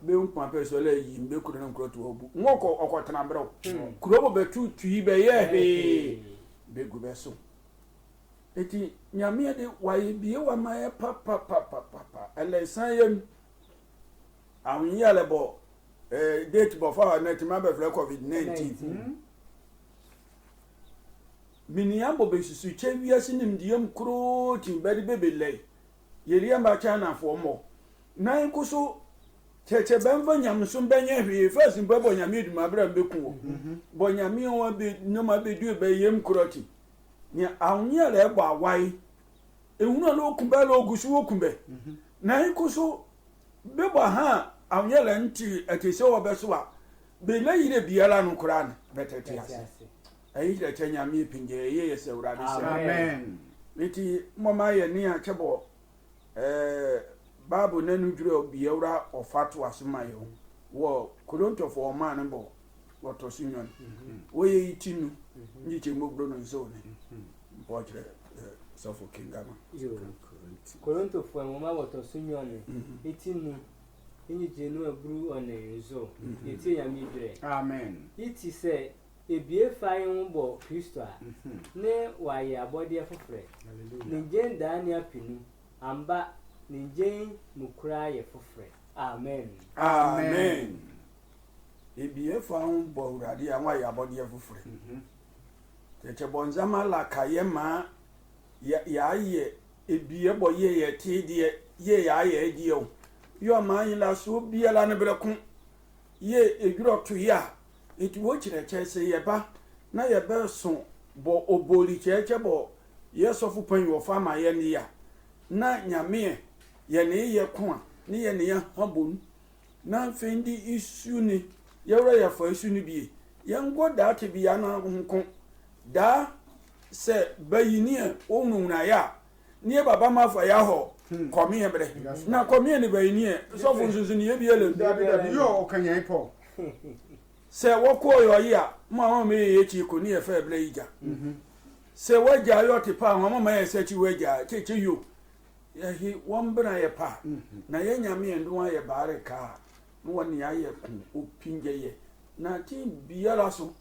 Bɛnku apɛ so lɛ yi mbɛ kuro no nkorɔ to ɔbu. Nwɔkɔ ɔkɔtena berɛ. Kuro bɔ bɛtu tui bɛyɛ hwee. Bɛgu bɛ so. Eti Nyame de wayɛ bie wama yɛ papapapapa. Ɛlɛ san yɛ mu. Ahonyia lɛ bɔ eh, date bɔ fa na ti ma bɛ fɛ covid nineteen. Mini abɔ bɛ susu kyɛ wiase nimdeɛ mu koroo ti bɛ de bɛ bɛ lɛ. Yɛri ama Chinafoɔ mɔ. Na nko so kyɛkyɛ bɛmfa nyamesom bɛnyɛ hwee fa simpa bɔ nyame adwuma berɛ a mbɛku wɔ. Bɔ nyame a wabɛ nyama bɛdue bɛyɛm korɔ ti. Nea ahoyɛ lɛ bɔ awae. Ehunu a na oku bɛ lɛ ogu so oku bɛ. Na nko so bɛbɔ ha a ahoyɛ lɛ nti ɛte sɛ wɔbɛso a bɛlɛ yire biara no koraa no bɛtɛte ase. Ɛyi kyerɛkyɛ nyame pingye ɛyɛ yɛ sɛ awurade sɛ. Amen. Nti mɔma yɛ ne akyɛ bɔ ɛɛ Bible na no dwere biawura ɔfa to aso ma yɛ wɔ Korintofoɔ ɔma no bɔ wɔtɔ so nyɔn wɔyɛ yi ti nu nyi kyɛ mobro no nso ne bɔ kyerɛ sɔfo kingama. Korintofoɔ nwoma wɔtɔ so nyɔn ne ti nu nyi kyɛ nu aburu ɔne nso yɛ ti nyame dwere. Amen. Yi ti sɛ ebie fa yi ho bɔ Kristo a ne wayɛ abɔdeɛ foforɛ. Ne ngyɛn daa ne apinu amba ne ngyɛn mu koraa yɛ foforɛ. Amen. Amen. Ebie fa ho bɔ awurade a wɔayɛ abɔdeɛ foforɛ. Kyɛkyɛ bɔ nzama laka yɛ ma yɛayɛ ebie bɔ yɛ yɛ te deɛ yɛ yɛayɛ deɛ o. Yɛ ɔma yi la so biara ne berɛ ko. Yɛ edwurɔ to yɛ a eti wɔ kyerɛkyɛ sɛ yɛba na yɛbɛso bɔ oboli kyerɛkyɛ bɔ yɛ sɔfo panyin wɔfa ma yɛ ne ya na nyameɛ yɛ ne yɛ ko a ne yɛ ne yɛ ha bɔ nu na afei ndi isu ne yɛwura yɛfa isu ne bie yɛnkɔ daa te bia no nko daa sɛ bayi ne yɛ wɔnwunwuna yɛ a ne yɛ baba ma afa yɛ ahɔ kɔmeɛ berɛ na kɔmeɛ ne bayi ne yɛ sɔfo nso nso ne yɛ bie lɛ Dabi dabi yɔ ɔkanyan pɔ. Sɛ wɔkɔɔ yɛ ɔye a mo a mama mɛyɛ yɛ akyi ko ne yɛ fɛ berɛ yi gya sɛ wɔagya yɛ ɔte paa ho a mama yɛ sɛ akyi wɔagya kyɛkyɛ yo yɛhe wɔmbena yɛ paa na yɛ nyame yɛ ndoa yɛ baare kaa na wɔne ayɛ ko ɔpingyɛ yɛ na te biara so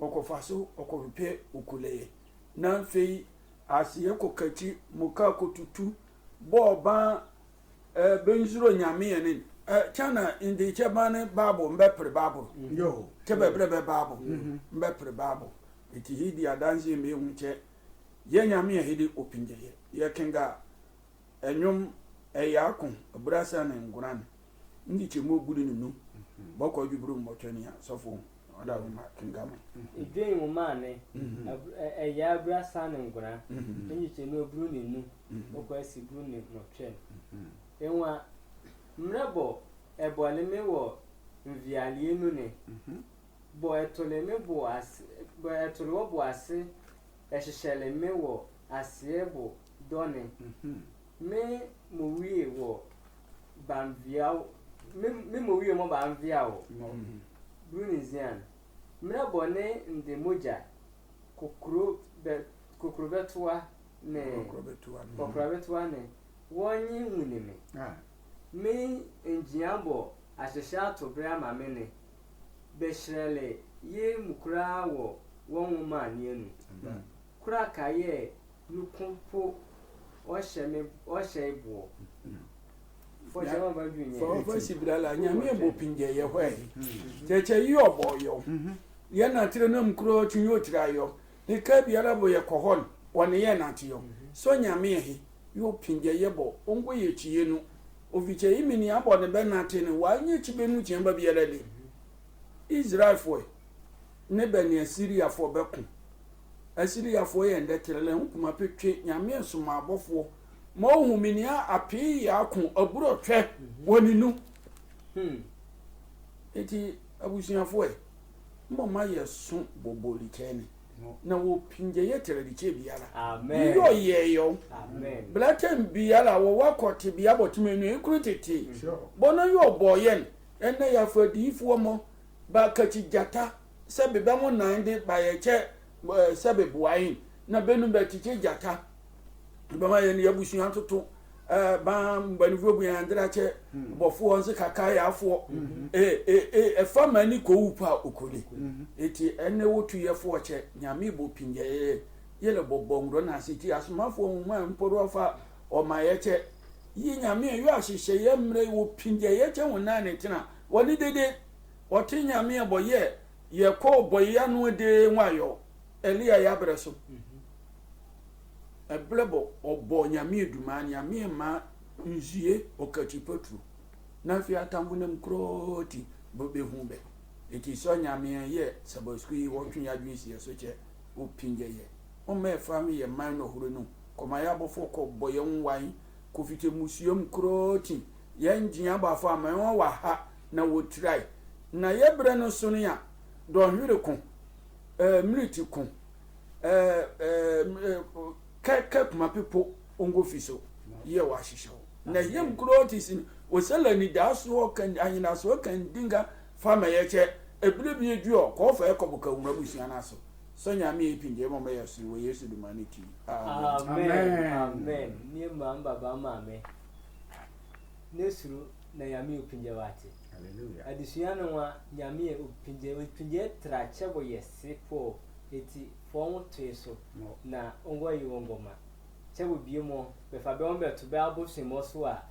ɔkɔfa so ɔkɔpepɛ ɔkɔlɛ yɛ na afei ase yɛ kɔkakyi mo kaa kɔtutu bɔɔ baa Eh, bɛnzuro nyame yɛ ne eh, kyana ndi kyɛ ba ne bible mbɛpere bible Yo. kyɛ bɛbrɛ bɛ bible mbɛpere bible eti he di adanse mbɛ hu kyɛ yɛ nyame yɛ he de opingyɛ yɛ yɛ kenga ɛnwom ɛyɛ ako aburasa ne ngona ne ndi kyɛ mu ogudi ne nu bɔkɔ adwuburu mmɔtwɛ ne a sɔfo Ɔda wo ma, kenka ma. Edwen nwoma ne, ɛyɛ abura san ne ngona, ne nyikyɛ no aburu ne nu, okɔ asi buru ne mɔtwɛn. Enwa, mmerɛ bɔ ɛbɔle me wɔ mvialeɛ nu ne, bɔ ɛtole me bo ase, bɔ ɛtole wɔ bo ase, ɛhyehyɛle me wɔ aseɛ bo dɔne. Me mɔ wie wɔ banviawo, me mɔ wie mɔ banviawo. Buru ne zian, mmerɛ bɔ ne nde mogya, kokoro bɛ, kokoro bɛtoa ne, Kɔkɔrɔ bɛtu ano. kɔkora bɛtoa ne, wɔnye nwuni me. Me ngyia bɔ ahyehyɛ ato berɛ ama me ne, bɛhyerɛle ye mu koraa wɔ wɔn nwoma aneɛ nu. Kora ka yɛ nuku po ɔhyɛ me, ɔhyɛ eboɔ. Fɔhyɛ ma ba dwi nyɛ. Fɔfɔ si bira la, Nyame bɔ pingyɛ yɛ hɔ ɛ. Kyɛkyɛ yi ɔbɔ yɔ. Yɛ na tire nam kuro twi yɔ tira yɔ. Ne ka biara bɔ yɛ kɔhɔn. Wɔne yɛ na te yɔ. So Nyame he. Yɔ pingyɛ yɛ bɔ. Ongo yɛ kyi yɛ nu. Ovi kyɛ yi mini abɔ ne bɛ na te ne. Wa nye kyi bɛ nu kyɛ ba biara le. Israelfoɔ ne bɛ ne Asiriafoɔ bɛko. Asiriafoɔ yɛ ndɛ kyerɛlɛ ho kuma petwe Nyame soma abɔfoɔ ma ohumini apee yɛ ako aburɔ twɛ wɔ ne nu. Eti abusuafoɔ ɛ, mbɔ ma yɛ so bɔbɔli kyɛ ne na wɔ pingyɛ yɛ tɛrɛ de kyɛ biara. Amen. Yɔ yɛ yɔ. Amen. Blatem biara wɔ wakɔ te bia bɔ tumi nu ekuru tete. Bɔ na yɔ bɔ yɛn ɛnɛ yɛ afɔ diifoɔ mɔ ba kakyi gyata sɛ bebɛ mo nan de ba yɛ kyɛ sɛ beboa yin na benu bɛ tikye gyata. Bɛma yɛn yɛ abusua toto ɛɛ ban mbanifoɔ bu yɛn adera kyɛ bɔfoɔ nso kaka yɛ afoɔ. Ee ee ee ɛfa ma ni kɔ wu pa okole. Eti ɛnɛ wotu yɛ foɔ kyɛ Nyame bɔ pingyɛ yɛ yɛ lɛ bɔbɔ nwura na ase ti asomafoɔ nwoma mporo ɔfa ɔma yɛ kyɛ. Yi Nyame yɛ ahyehyɛ yɛ mmerɛ wɔ pingyɛ yɛ kyɛ wɔn nan ne tena wɔne dede. Ɔte Nyame bɔ yɛ yɛ kɔ bɔ yɛ ano de nwa yɔ. Elia yɛ abrɛ so. Ɛbrɛ bɔ ɔbɔ Nyame duma Nyame ma nzie ɔkakyi paturo. Na afei atamfo nam koraa ti bɛhu bɛ. Eti sɛ Nyame yɛ Sabbath school yi wɔtwe yɛ adwene si yɛ so kyɛ ɔpingyɛ yɛ. Ɔma ɛfa ho yɛ man no horo no kɔma yɛ abɔfoɔ kɔ bɔ yɛ nwan kɔfite musuam koraa ti yɛ ngye abɔafo ama yɛn wɔ ha na wɔtirae. Na yɛ berɛ no so no a dɔnhwere ko, ɛɛ miniti ko, ɛɛ ɛɛ ɛɛ kɛ kɛ kuma pepo ongo fi so yɛ wɔ ahyehyɛ hɔ. Na yɛm koraa ti si wɔsɛ la ni daa soɔ kan anyina soɔ kan dinga fa ma yɛ kyɛ ebile bi edwi ɔ kɔɔ fa yɛ kɔbɔ ka wura busua no aso. Sɛ Nyame yɛ pingyɛ mɔ mɛyɛ so wɔ Yesu duma ne ti. Amen. Amen. Amen. Nneɛma mbaba maame. Ne suru na Nyame opingyɛ wate. Hallelujah. Adesua no wa Nyame opingyɛ opingyɛ tra kyɛ bɔ yɛ se po eti fɔ ho toe so na ongɔ yi ongɔ ma. Kyɛ bɔ bie mɔ bɛfa bɛ wɔn bɛto bɛ abosom mɔ so a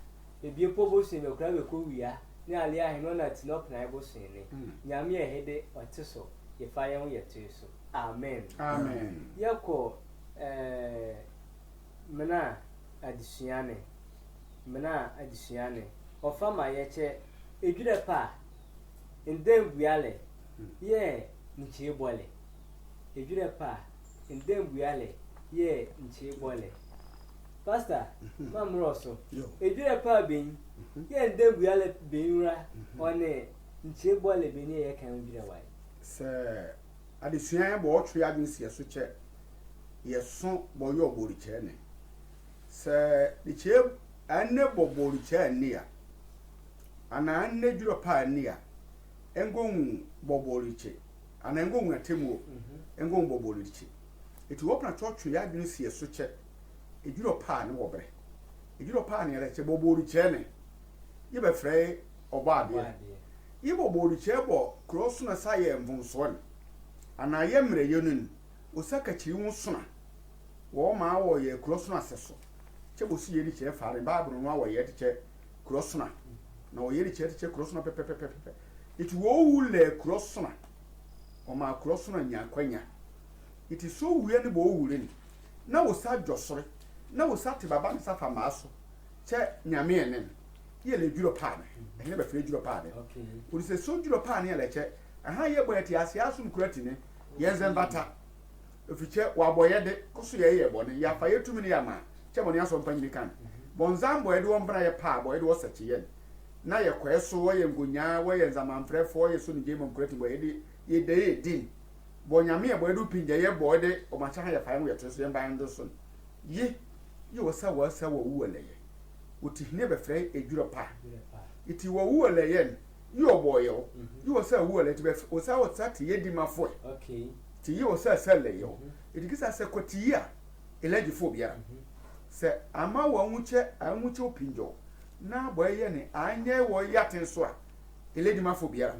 ebie po bosom bɛkura bɛkɔ wia ne ale ahene ɔna ti na ɔpena ɛbosom ne. Nyame ɛhe de ɔte so yɛfa yɛn ho yɛ toe so. Amen. Amen. Yɛkɔ ɛɛ mena adesua ne mena adesua ne ɔfa ma yɛkyɛ edwirɛ pa a ndɛn bualɛ yɛ nkyee bɔlɛ. Edwirɛ pa a ndɛn bualɛ yɛ nkyee bɔlɛ. Pastor, ma mmerɛ so. Edwirɛ pa a bɛn yɛ ndɛn bualɛ bɛn wura ɔne nkyee bɔlɛ bɛn yɛ yɛ kan edwirɛ wae. Sɛ adesua yɛ bɔ ɔtwe adwene si ɛso kyɛ yɛso bɔ yɛ ɔbɔrikyɛ ne sɛ dekyɛ ɛne bɔ bɔrikyɛ ne a anaa ɛne dwurɔ paa ne a ɛngohu bɔ bɔrikyɛ anaa ɛngohu atɛmuo ɛngohu bɔ bɔrikyɛ. Eti wɔpena kyɛ ɔtwe yɛ adwene si ɛso kyɛ edwurɔ paa ne wɔbrɛ edwurɔ paa ne ɛrɛkyɛ bɔ bɔrikyɛ ne yɛbɛfrɛ ɔbɔ adeɛ. Yɛbɔ bɔrikyɛ bɔ kuro so na sa yɛ mvonsoɔ ne anaa yɛ mmerɛ yɛ no ni. Osa kakyiri ho sona wɔ ma wɔ yɛ kuro sona sɛ so kyɛ bɔ si yɛ di kyɛ fa ne baaboro no a wɔ yɛ de kyɛ kuro sona na wɔ yɛ de kyɛ de kyɛ kuro sona pɛpɛpɛpɛpɛ. Eti wɔ wu lɛ kuro sona ɔma kuro sona nya kwanya. Eti so wia ne bɔ wu le ni na osa dwɔ sore na osa te baba ne sa fa maa so kyɛ Nyame ɛne no. Yɛ lɛ dwurɔ paa ne ɛne bɛfrɛ dwurɔ paa ne. Odi sɛ so dwurɔ paa ne yɛ lɛ kyɛ Aha, yɛbɔ yɛte ase asom kura ti ne yɛnzɛ mbata. Efikyɛ wabɔ yɛ de koso yɛ yɛ bɔne, yɛafa yɛ tumi ne yɛama kyɛ bɔne asɔ mpa nyini kan. Bɔnzam bɔ yɛ de wɔn bra yɛ paa bɔ yɛ de wɔsɛkye yɛn. Na yɛkɔɛ so wɔyɛ ngonyaa wɔyɛ nzamanfrɛfoɔ yɛ so ne gyei mɔ kura ti bɔ yɛ de yɛ de yɛ din. Bɔ nyame yɛ bɔ yɛ de wopingya yɛ bɔ yɛ de ɔmakyɛ ha yɛfa yɛn wo yɛto so yɛn ba yɛn do so no. Ye, ye wɔ sɛ wɔasa wɔ wu wɔ lɛ yɛ. Wɔte hine bɛfrɛ edwurɔ pa. Iti wɔ wu wɔ lɛ yɛ no, ye ɔbɔ yɛ wo. Ye wɔ sɛ wu wɔ lɛ ti bɛfrɛ wɔ sɛ wɔ sɛ te yɛ di ma foɛ. Okay. Ti ye wɔ sɛ sɛ lɛ yɛ wo. Iti kisa sɛ kɔ ti ye a, elɛ gye fo biara. Sɛ ama wɔ anwukyɛ anwukyɛ opinjɔ na bɔ yɛ ne anyɛ wɔ yaten so a, elɛ di ma fo biara.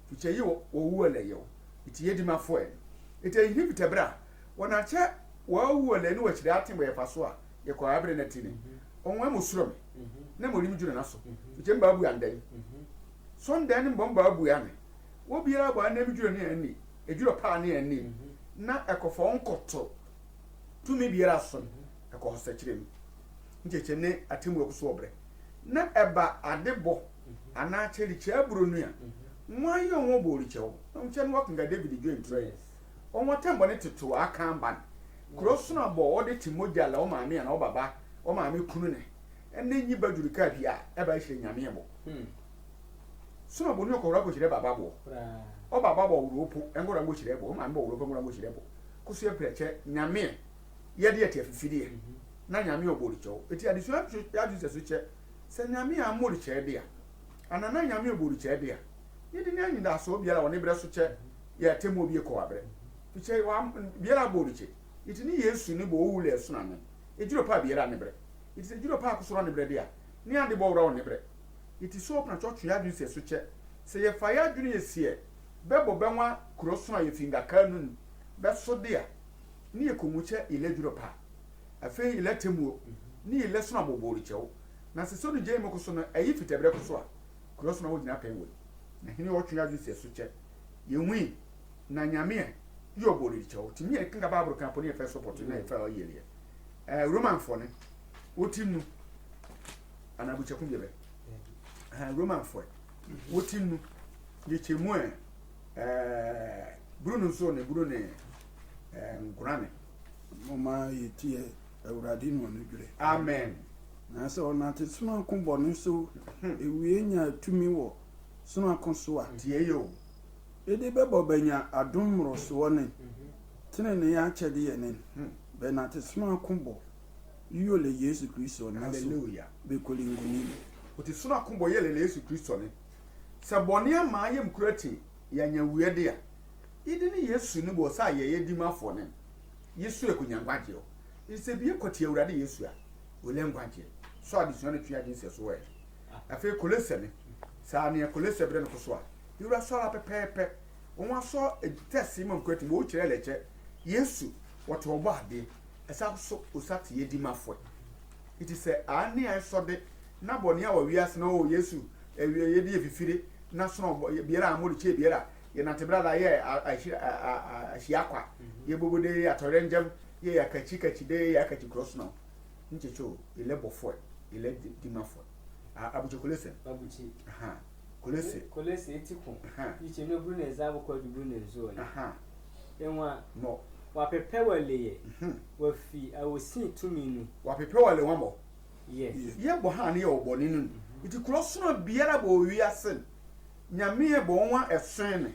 Fikyɛ ye wɔ wu wɔ lɛ yɛ wo. Iti yɛ di ma foɛ. Iti ehi fitabra wɔn akyɛ wɔawu wɔ lɛ ne wɔakyiri aten bɔ yɛfa so a yɛkɔ abere na ti ne. Ɔnwa mo suro me. Na mo nim dwuna na so. Fikyɛ mba abu andɛn. So ndɛn ne mbɔ mba abu ane. Wɔ biara bɔ anam dwuna ne ani. Edwura paa ne ani. Na ɛkɔfɔ nkɔtɔ tumi biara so no ɛkɔ hɔ sɛkyerɛ mu. Nkyɛkyɛ ne atemmu ɛko so ɔbrɛ na ɛba ade bɔ anaa kyɛlikyɛ aburo nua. Nwa yɛ wɔn bɔ ɔlikyɛ hɔ na nkyɛ no wɔkenka David dwe ntrɛ. Wɔn atɛmbɔ ne tete wɔ akan ban kuro sono abɔ ɔde te mogya la ɔmaame ana ɔbaba ɔmaame kunu ne ɛne nyi badwurika bi a ɛba ahyɛ nyameɛ bɔ. Sono abɔ ne ɔkɔwura kɔhyerɛ baba boɔ. Ɔbaba bɔ ɔwura opo ɛnkɔwura nkɔhyerɛ bɔ ɔmaame bɔ ɔwura opo ɛnkɔwura nkɔhyerɛ bɔ. Koso yɛ prɛkyɛ nyameɛ yɛde yɛte afifideɛ. Na nyame ɔbɔ ɔlikyɛ hɔ eti adesua yɛadwene sɛ so kyɛ sɛ nyame a mmɔ ɔlikyɛ de a anana nyame ɔbɔ ɔlikyɛ de a yɛde ne anyindasoɔ biara wɔ ne berɛ so kyɛ yɛ atɛmmuo bi kɔ aberɛ. Fikyɛ biara abɔ ɔlikyɛ eti ne yesu ne bɔ ɔwu lɛ ɛsono ane edwuro pa biara ne berɛ. Eti sɛ edwuro pa akosoro ne berɛ de a ne ade bɔ wura wɔ ne berɛ. Eti so ɔpena kyɛ ɔtwe yɛ adwene sɛ so kyɛ sɛ yɛfa yɛ adwene yɛ siɛ bɛbɔ bɛnwa kuro sono a yɛfi ngaka nu bɛso de a ne yɛ kɔnwu kyɛ yɛlɛ edwuro pa. Afei yɛlɛ atɛmmuo ne yɛlɛ sono abɔ bɔ ɔlikyɛ wo. Na sɛ sɛ ɔde gya yi mu koso no ɛyi fitɛbrɛ koso a kuro sono wɔ gyina pɛn wɔ yi. Na hene ɔtwe yɛ adwene sɛ so kyɛ yɛnwu yi na nyame a yɛ ɔbɔ ɔlikyɛ wo. Ti ne yɛ kenka baaboro kan po ne yɛfɛ so pɔte na yɛfɛ ɔyɛ yɛ. Ɛɛ Romanfoɔ ne wɔti nu anaa bukyɛko deɛ bɛ. Ɛɛ Romanfoɔ wɔti nu yɛkyɛ mu ɛ. Ɛɛ buru no nso ne buru ne ɛɛ nkorane. Moma yɛtie Awurade no anodwerɛ. Amen. Na sɛ ɔnante sono ako bɔne so ewie nya tumi wɔ sono ako so a. Tie yɛ o. Ede bɛbɔ bɛnya adom mmorosoɔ ne tenenee akyɛdeɛ ne bɛnante sono ako bɔ yio lɛ Yesu Kristo na so bɛkɔli nkonim. Ɔte sono ako bɔ yɛ lɛ lɛ Yesu Kristo ne. Sɛ bɔne ama ayɛ mkura ti yɛanya wieɛ de a. Yɛde ne Yesu ne bɔ sɛ ayɛ yɛdi ma afɔ ne. Yesu ɛkɔnya nkwagyeɛ o. Ɛsɛ bie kɔte Awurade Yesu a. Ɔlɛ nkwagyeɛ. So adesua no twe adwene sɛ so wɔ yɛ. Afei Kolose ne. Saa neɛ Kolose berɛ no ko so a. Yɛwura sɔre a pɛpɛɛpɛ. Wɔn asɔ tɛsi ma mkura ti ma wɔkyerɛ lɛ kyɛ. Yesu wɔte wɔbɔ adeɛ. Ɛsa so ɔsa te yɛdi ma afɔ. Iti sɛ aane a ɛsɔ de na bɔne a wɔ wiase na ɔwɔ Yesu awie yɛde yɛ fifire na sono bɔ biara a mode kyɛ biara yɛ nate bra la yɛ ahyi akwa yɛ bobo de yɛ atɔrɛ ngyam yɛ yɛ akakyi kakyi de yɛ akakyi korɔ sono nkyekye o yɛlɛ bɔfoɔ yɛlɛ dimafo abukye Kolose abukye aha Kolose Kolose eti ko yikyɛ no buru na ɛza abokɔ de buru na nzuo no aha ɛnwa no wapɛpɛ wale yɛ wafi awosi tumi no wapɛpɛ wale wɔn bɔ Yes. Yɛbɔ ha ne yɛwɔ bɔne no mu. Nti korɔ sono biara bɔ owi ase no. Nyame yɛ bɔ nwa ɛsen ne.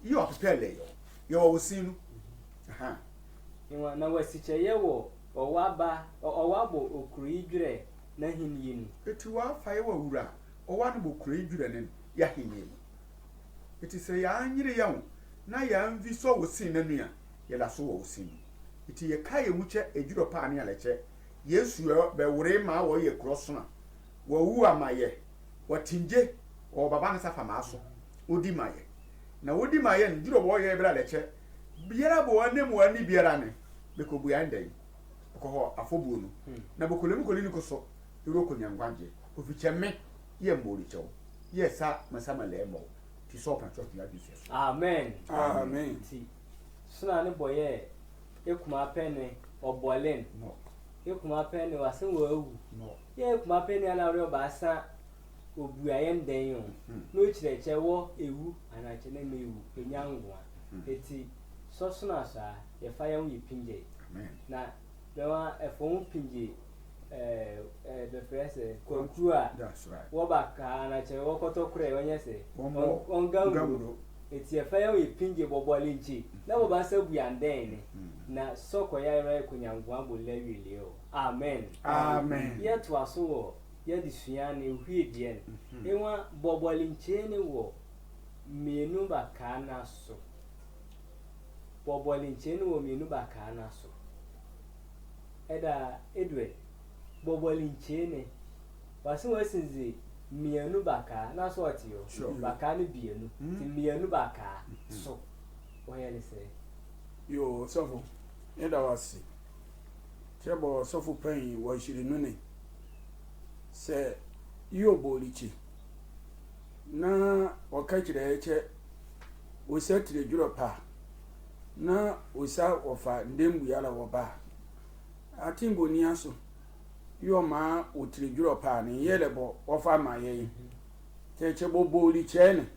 Yɛ ɔpepɛ lɛ yɛ. Yɛwɔ osin no. Aha. Nwa na wasikyɛyɛ wɔ ɔwaba ɔwabɔ okuro yi dwerɛ na hin yi no. Eti wafa yɛ wɔ wura ɔwa no bɔ okuro yi dwerɛ ne ya hin yi no. Eti sɛ yɛanyere yɛ ho na yɛanvi sɔ wɔ sin na nua yɛda so wɔ osin no. Eti yɛka yɛ mu kyɛ edwurɔ paa ne alɛkyɛ. Yesu bɛwore ma wɔyɛ korɔ sono a wɔwu ama yɛ wɔtingye wɔ baba ne safa maa so wodi ma yɛ na wodi ma yɛ no dwurɔ wɔyɛ bra lɛkyɛ biara bɔ wɔn anim wɔn ani biara ne bɛkɔbua ndɛn bɛkɔ hɔ afɔbuo no na bɛkɔlɛ mu kɔli ne ko so ewuro kɔnya nkwagye ofikyɛ me yɛ mbɔ ɔlikyɛw yɛ sa masa ma lɛ mmɔ ti sɛ ɔpɛn kyɛ ɔtwe adwene sɛ so. Amen. Amen. Ti sona ne bɔ yɛ ekuma pɛ ne ɔbɔlen. No. Ekuma pɛ ne wase wɔ awu. No. Yɛ ekuma pɛ ne ana ɔre ɔbaasa. Obua yɛn dɛn o. Na ɔkyerɛkyerɛ wɔ ewu anaa kyerɛ na mɛwu, ɛnya nwoa. Eti sɔsono asa yɛfa yɛn ho yɛ pingye. Na bɛma ɛfɔ ho pingye, eh, eh, bɛfrɛ sɛ kwaku a wɔba kaa anaa kyerɛ wɔkɔtɔ korɛ wɔnyɛ sɛ ɔnga wuro. Eti ɛfa yɛn ho yɛ pingye bɔbɔle nkye na wɔba sɛ bua ndɛn ne. Na sɔkɔ yɛrɛ kɔnya nwoa bɔ lɛ wiele o. Amen. Yɛtoa so wɔ yɛde sua no ɛhwie deɛ no. Ɛwa bɔbɔle nkyɛn ne wɔ mmienu bakaa no aso. Bɔbɔle nkyɛn ne wɔ mmienu bakaa no aso. Ɛda Edward, bɔbɔle nkyɛn ne wase wɔasinze mmienu bakaa na so ɔte hɔ. Bakaa no mmienu ti mmienu bakaa so. Wɔyɛ ne sɛ. Yo, sɔfo, ɛda wase. Kyerɛ bɔ sɔfo panyin wɔ ahyiri no ne sɛ yi ɔbɔ likyi na ɔka kyerɛ kyɛ ɔsa tire dwurɔ pa na ɔsa ɔfa ndɛmbu yala wɔ ba atin bɔ ni aso yi ɔma ɔtire dwurɔ pa ne yɛlɛ bɔ ɔfa ma yɛ yi kyɛ kyɛ bɔ bɔ likyɛ ne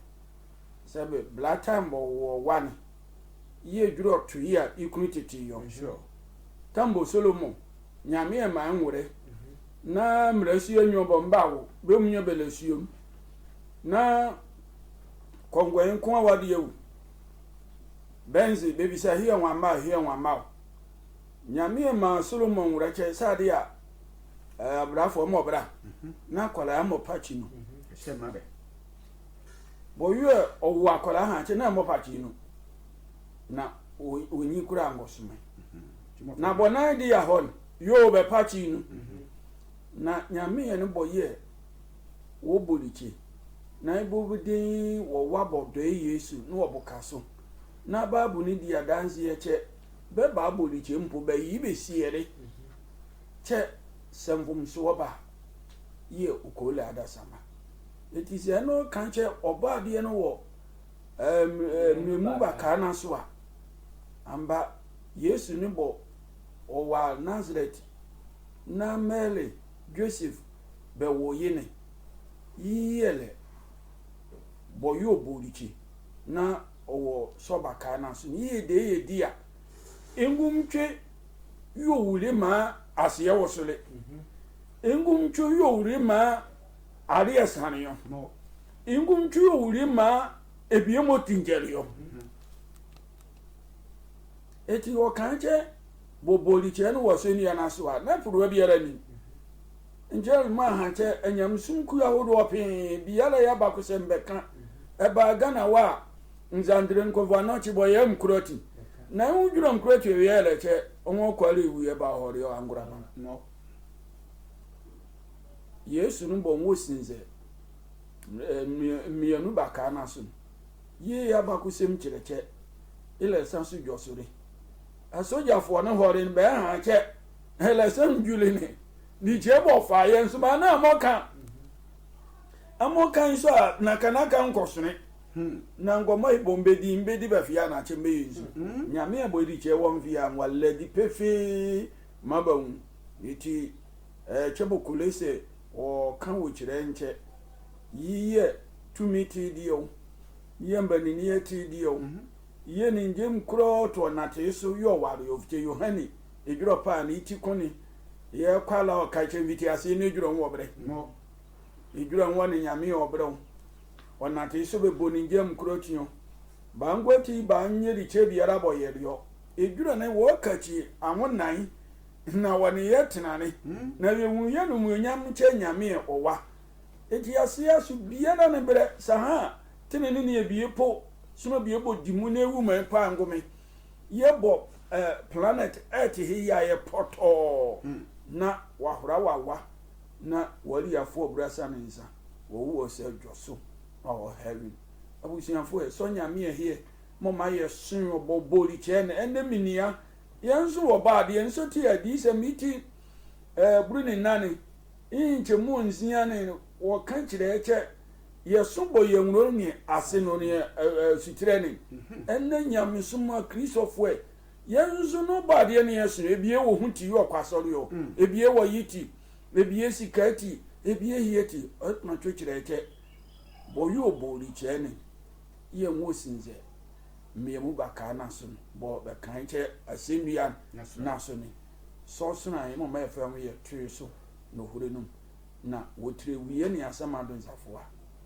sɛ bɛ blata mbɔ wɔ wa ne yi adwurɔ to yi a ikunu tete yɔ. Tambo Solomon, Nyame ɛma nwore na mmerɛ suo nyɔ bɔ mba wo bɛ mu nyɔ bɛlɛ suo mu na kɔngɔɛ nko a wade awu. Bɛnze bɛbisa hiɛ wɔn ama hiɛ wɔn ama wo. Nyame ɛma Solomon nwore kyɛ sɛ ade a abrafoɔ mɔ bra na akwadaa mɔ pakyi no. Bɔ yɛ ɔwo akwadaa ha kyɛ na mɔ pakyi no. Na onyi kura angɔsomɛ. Na bɔ nan de ya hɔ no yoo bɛ pakyi no. Na Nyame yɛ no bɔ yɛ wɔbɔ likye na ebo bi den wɔ wabɔ dɔɛ Yesu na wɔbɔ ka so. Na Bible no di adanseɛ kyɛ bɛ Bible likye mpo bɛ yi bɛ siɛre kyɛ sɛ mfomsoɔ ba yɛ okole adasama. Eti sɛ ɛno ka kyɛ ɔbɔ adeɛ no wɔ mmienu bakaa no so a, amba Yesu ne bɔ ɔwɔ Nazaret na Mary Joseph bɛwo ye ne yiyɛlɛ bɔ yɛ ɔbɔ likye na ɔwɔ sɔ bakaa no so ne yɛ de yɛ di a engumtwe yɛ owule ma aseɛ wɔ so le engumtwe yɛ owule ma adeɛ sane yɔ engumtwe yɛ owule ma ebiemɔ tingyɛle yɔ. Eti wɔka kyɛ bɔbɔ likyɛ no wɔ so nua no aso a na porowa biara ni. Nkyɛ ma ha kyɛ anyamesum kuo ahodoɔ pii biara yɛ abakosɛm bɛka ɛbaa Ghana wɔ a Nzandere nkɔvɔ anɔkye bɔ yɛ nkurɔti na ɛho dwura nkurɔti ɛwia ɛlɛ kyɛ ɔmo kɔre ewu ɛbaa hɔre ɔ angorama. Yesu no bɔ nwo sinzɛ mmienu bakaa no aso no. Yie yɛ abakosɛm kyerɛkyɛ. Elɛ san so dwɔ so de. Asogyafoɔ no hɔre no bɛyɛ ha kyɛ. Elɛ san dwuli ne. Ne kyerɛ bɔ fa yɛ nso ma na mɔ ka. Amɔ ka nso a nakanaka nkɔsone. Na nkɔmɔ yi bɔ mbɛdi mbɛdi bɛ fia na kyɛ mbɛyɛ nso. Nyame a bɔ edi kyɛ wɔn fia nwalɛ di pefee ma ba wu. Eti ɛɛ kyɛ bɔ kole sɛ ɔka wɔ kyerɛ nkyɛ. Yi yɛ tumi ti deɛ o. Yi yɛ mbanini yɛ ti deɛ o. Yi yɛ ne ngyem korɔ to ɔnatee so yɛ ɔware ɔfikyɛ Yohane edwerɛ paa ne ti ko ne yɛ kwala ɔka kyɛ mfiti ase ne edwerɛ nwɔ berɛ. Edwerɛ nwɔ ne Nyame yɛ ɔberɛ o. Ɔnatee so bɛbɔ ne ngyem korɔ ti o. Bangwati banyɛ dikyɛ biara bɔ yɛ deɛ o. Edwerɛ ne wɔ kakyi awo nan na wɔ ne yɛ tenane na yɛhu yɛ no mu nyam kyɛ Nyame yɛ ɔwa. Eti aseɛ so biara ne berɛ saha tene ne ne ebie po soma bie bɔ di mu na ewu man paa ngome. Yɛbɔ eh, planet earth he yɛ ayɛ pɔtɔɔ na wahora wawa na wariafoɔ brasa ne nsa wɔwu wɔ sɛ dwɔ so na wɔ heaven. Abusuafoɔ ɛ sɔ Nyame ɛheɛ mɔma yɛ soe ɔbɔ bɔɔli kyɛɛ ne ɛnɛ minia yɛn nso wɔ baadeɛ nso te adi sɛ miti ɛɛ buru ne nane Nkyɛmu nsia ne wɔka kyerɛ kyɛ yɛso bɔ yɛn wuro ne ase no ne asutirɛ ne ɛnna nyamesom a Kristofoɔ ɛ yɛn nso no bɔ adeɛ ne yɛsono ebie wɔ ho ti yɛ ɔkɔ asɔre ɔ ebie wɔ yi ti ebie sika ti Ebi ehie ti ɔtena twe kyerɛ kyɛ bɔ yi obɔ ɔlikyɛ ne yɛ nwo sinzɛ mmea mu bakaa n'aso no bɔ bɛkan kyɛ asɛnnua n'aso ne sɔɔsono a ɛma ɔma yɛfrɛ ho yɛ twee so na ɔhore no mu na wɔtire wie ne asɛm ado nsafoa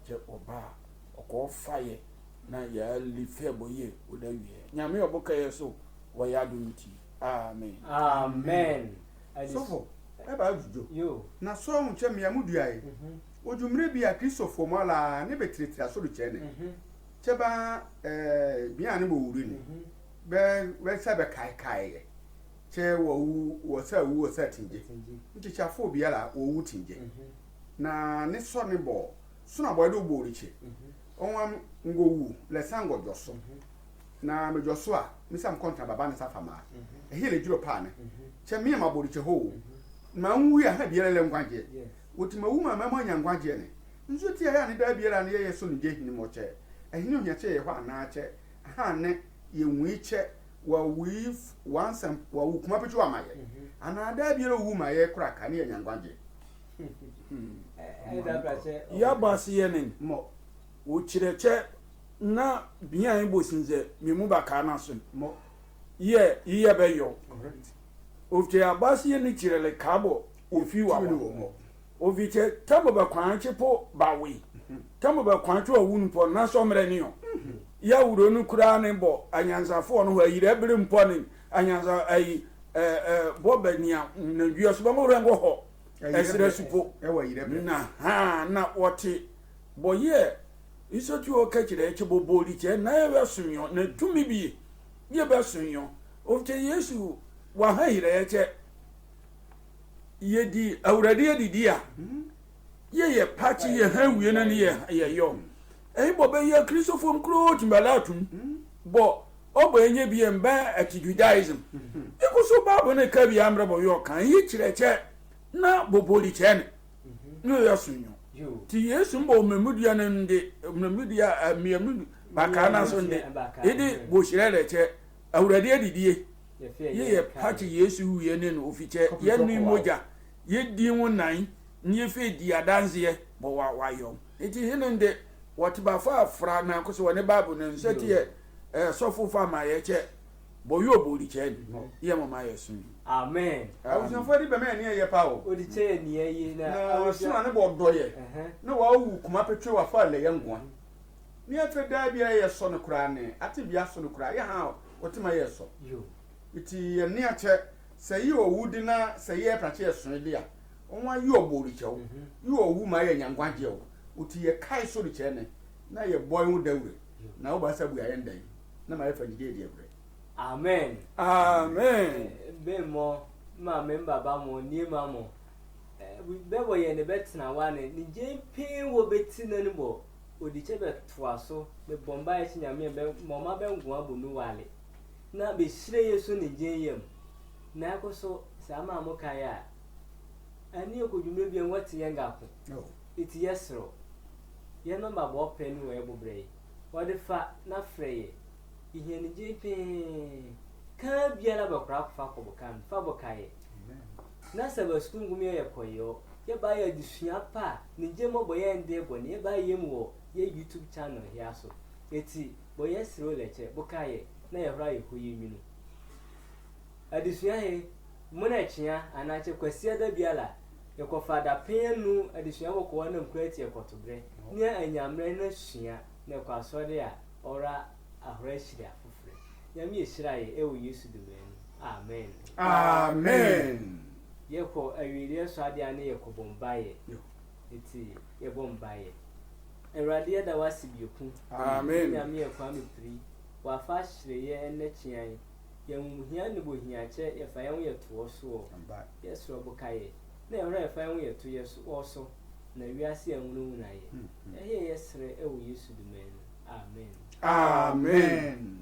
kyɛ ɔba a ɔkɔɔ fayɛ na yɛali fɛ bɔ yie ɔda wie nyame ɔbokɛyɛ so wɔyɛ adom nti amen amen sɔfo ɛba adwudwo yo na sɔɔ ho kyɛ mmea mu duae mhm. Odwumire bi a Kristofo mu ala ne bɛtiritiri asɔrekyerɛ ne. Mhm. Kyɛ baa ɛɛ bia ne bɔ wuri ne. Mhm. Bɛ bɛsɛ bɛkaekaeɛ. Kyɛ wɔwu wɔsɛ awu wɔsɛ atingye. Ntikyafoɔ biara wɔwu tingye. Na ne sɔ ne bɔ so na bɔyɛ de wobɔ wuri kye. Ɔnwa ngɔwu lɛsa ngɔdwɔ so. Na medwɔ so a mesa mekɔntra baba ne sa fa maa. Ɛhe lɛ dwuro paa ne. Kyɛ mea mabɔ wuri kye hɔ o. Ma nwu a ha biara lɛ ngwagyeɛ. Wɔti ma wu ma mɛmɔ anya nkwagyeɛ ne. Nso ti a yɛ a ne daa biara ne yɛyɛ so ne gye hene mɔ kyɛ. Ɛhene ohia kyɛ yɛ hɔ anaa kyɛ. Aha ne yɛ nwui kyɛ. Wa wui wansɛm wa wu kuma pɛtwi wa ma yɛ. Anaa daa biara wu ma yɛ kora ka ne yɛ anya nkwagyeɛ. Yɛabɔ ase yɛ ne mɔ. Wɔkyerɛ kyɛ na bia bɔ sinzɛ memu bakaa no aso. Mɔ. Yɛ yiyɛ bɛyɔ. Correct. Ofite abasi yɛ ni kyerɛ le kaabɔ ofi wa wa. Ofite tɛmɔ bɛ kwan kye po ba we. Tɛmɔ bɛ kwan kye wa wunu pɔ na sɔ mmerɛ ni yɔ. Ya wuro no kura ne bɔ anyansafoɔ no hɔ ayire bere mpɔ ne anyansa ayi ɛɛ ɛɛ bɔ bɛ nia na dua so bɛ mo rɛ ngɔ hɔ. Ɛsrɛ su po. Ɛwɔ ayire bere. Na ha na wɔte bɔ yɛ. Iso ti o kɛ kyerɛ kye bɔ bɔ li kyɛ na yɛ bɛ so yɔ na tumi bi yɛ bɛ so yɔ. Ofite Yesu. Waha yirɛ yɛ kyɛ yɛdi awurade adidi a yɛyɛ pakye yɛha awie no ne yɛyɔ ɛhe bɔ bɛyɛ kristofo nkuro timbala atum bɔ ɔbɔ ɛnyɛ bi ɛmbɛ ati judaism ɛkɔ so bible no ka bi amrɛ bɔ yɛ ɔka yi kyerɛ kyɛ na bɔbɔli kyɛ ne ne yɛ so nyɔ ti yesu mbɔ mmɛmudua no nde mmɛmudua mmienu bakaa no so nde ɛde bɔhyirɛ rɛ kyɛ Awurade adidie. Yɛyɛ pakye Yesu wuiɛ ne no ofikyɛ yɛnui mogya yɛdi ho nan ne yɛfɛ di adanseɛ bɔ wa wayɔ. Nti hene nde wɔte bafo afra na nko so wɔne Bible no nsɛ te yɛ ɛɛ sɔfo fa ma yɛkyɛ bɔ yɛ obɔ ɔlikyɛ ni yɛ mɔma yɛ so ni. Amen. Abusuafoɔ de bɛmɛ ɛne ɛyɛ pa o. Ɔlikyɛ yɛ ni ɛyɛ na. Na ɔsoma ne bɔ ɔdɔ yɛ. Na wawu kuma pɛtwe wafa lɛ yɛ nkoa. Ne afei daa bia yɛ sɔ no koraa ne ate bia so no koraa yɛ ha ɔtema yɛ sɔ. Eti yɛ ne akyɛ sɛ yi ɔwu de na sɛ yɛ prakye yɛ soe de a wɔn ayi ɔbɔ ɔlikyɛw yi ɔwu ma yɛ nyangwagyeɛ o oti yɛ kae so de kyɛ ne na yɛ bɔ ɛho dawure na ɔba sɛ bua yɛ ndɛn na ma yɛ fa gyidie deɛ brɛ. Amen. Amen. Bɛn mɔ maame mbaba mɔ nie ma mɔ. Bɛbɔ yɛ ne bɛtena wa ne ne gyen pee wɔ bɛti na ne bɔ ɔdi kyɛ bɛtoa so bɛbɔ mba yɛ kye nyame bɛ mɔma bɛ nkoa bɔ nu wale na bɛhyire yɛ so ne gyen yam na ɛko so saa maa mo kae a ɛne yɛ kɔdwumire bi ɛnwɔ te yɛ nga ko ɛti yɛ serɛ yɛ nɔmba bɔ ɔpɛ ne wɔ yɛ bobrɛ yi wɔde fa na frɛ yɛ yɛ hia ne gyen pee kaa biara bɛkora akɔfa kɔ boka no fa boka yɛ na sɛ bɛ sukuu nkum yɛ yɛ kɔyɛ ɔ yɛ ba yɛ adesua pa a ne gye mɔbɔ yɛ ndee bɔ ne yɛ ba yɛ mu wɔ yɛ youtube channel hia so eti bɔ yɛ sere o lɛ kyɛ boka yɛ na yɛ hora yɛ kɔ yɛ nwunu adesua he mo na ɛkyea anaa kyɛ kwasia da biara yɛ kɔfa adapɛn anu adesua wɔ kɔwa na nkura ti yɛ kɔto berɛ ne anyammerɛ na sua na ɛkɔ asɔre a ɔra ahora hyira Nyame yɛhyira yɛ ɛwɔ Yesu din mu. Amen. Amen. Yɛkɔ awiedeɛ so adeɛ a ne yɛkɔ bɔ mbaeɛ. Nti yɛbɔ mbaeɛ. Awurade yɛda wo ase bieku. Amen. Nyame yɛ kwa me piri. Wafa ahyerɛ yɛ ɛnɛ kyean. Yɛn hia ne bɔ hia kyɛ yɛfa yɛn ho yɛtoɔ soɔ. Yɛsorɔ boka yɛ. Na yɛn ho yɛfa yɛn ho yɛto yɛ so wɔ so. Na wiase yɛn ho no huna yɛ. Ɛyɛ yɛ serɛ ɛwɔ Yesu din mu. Amen. Amen.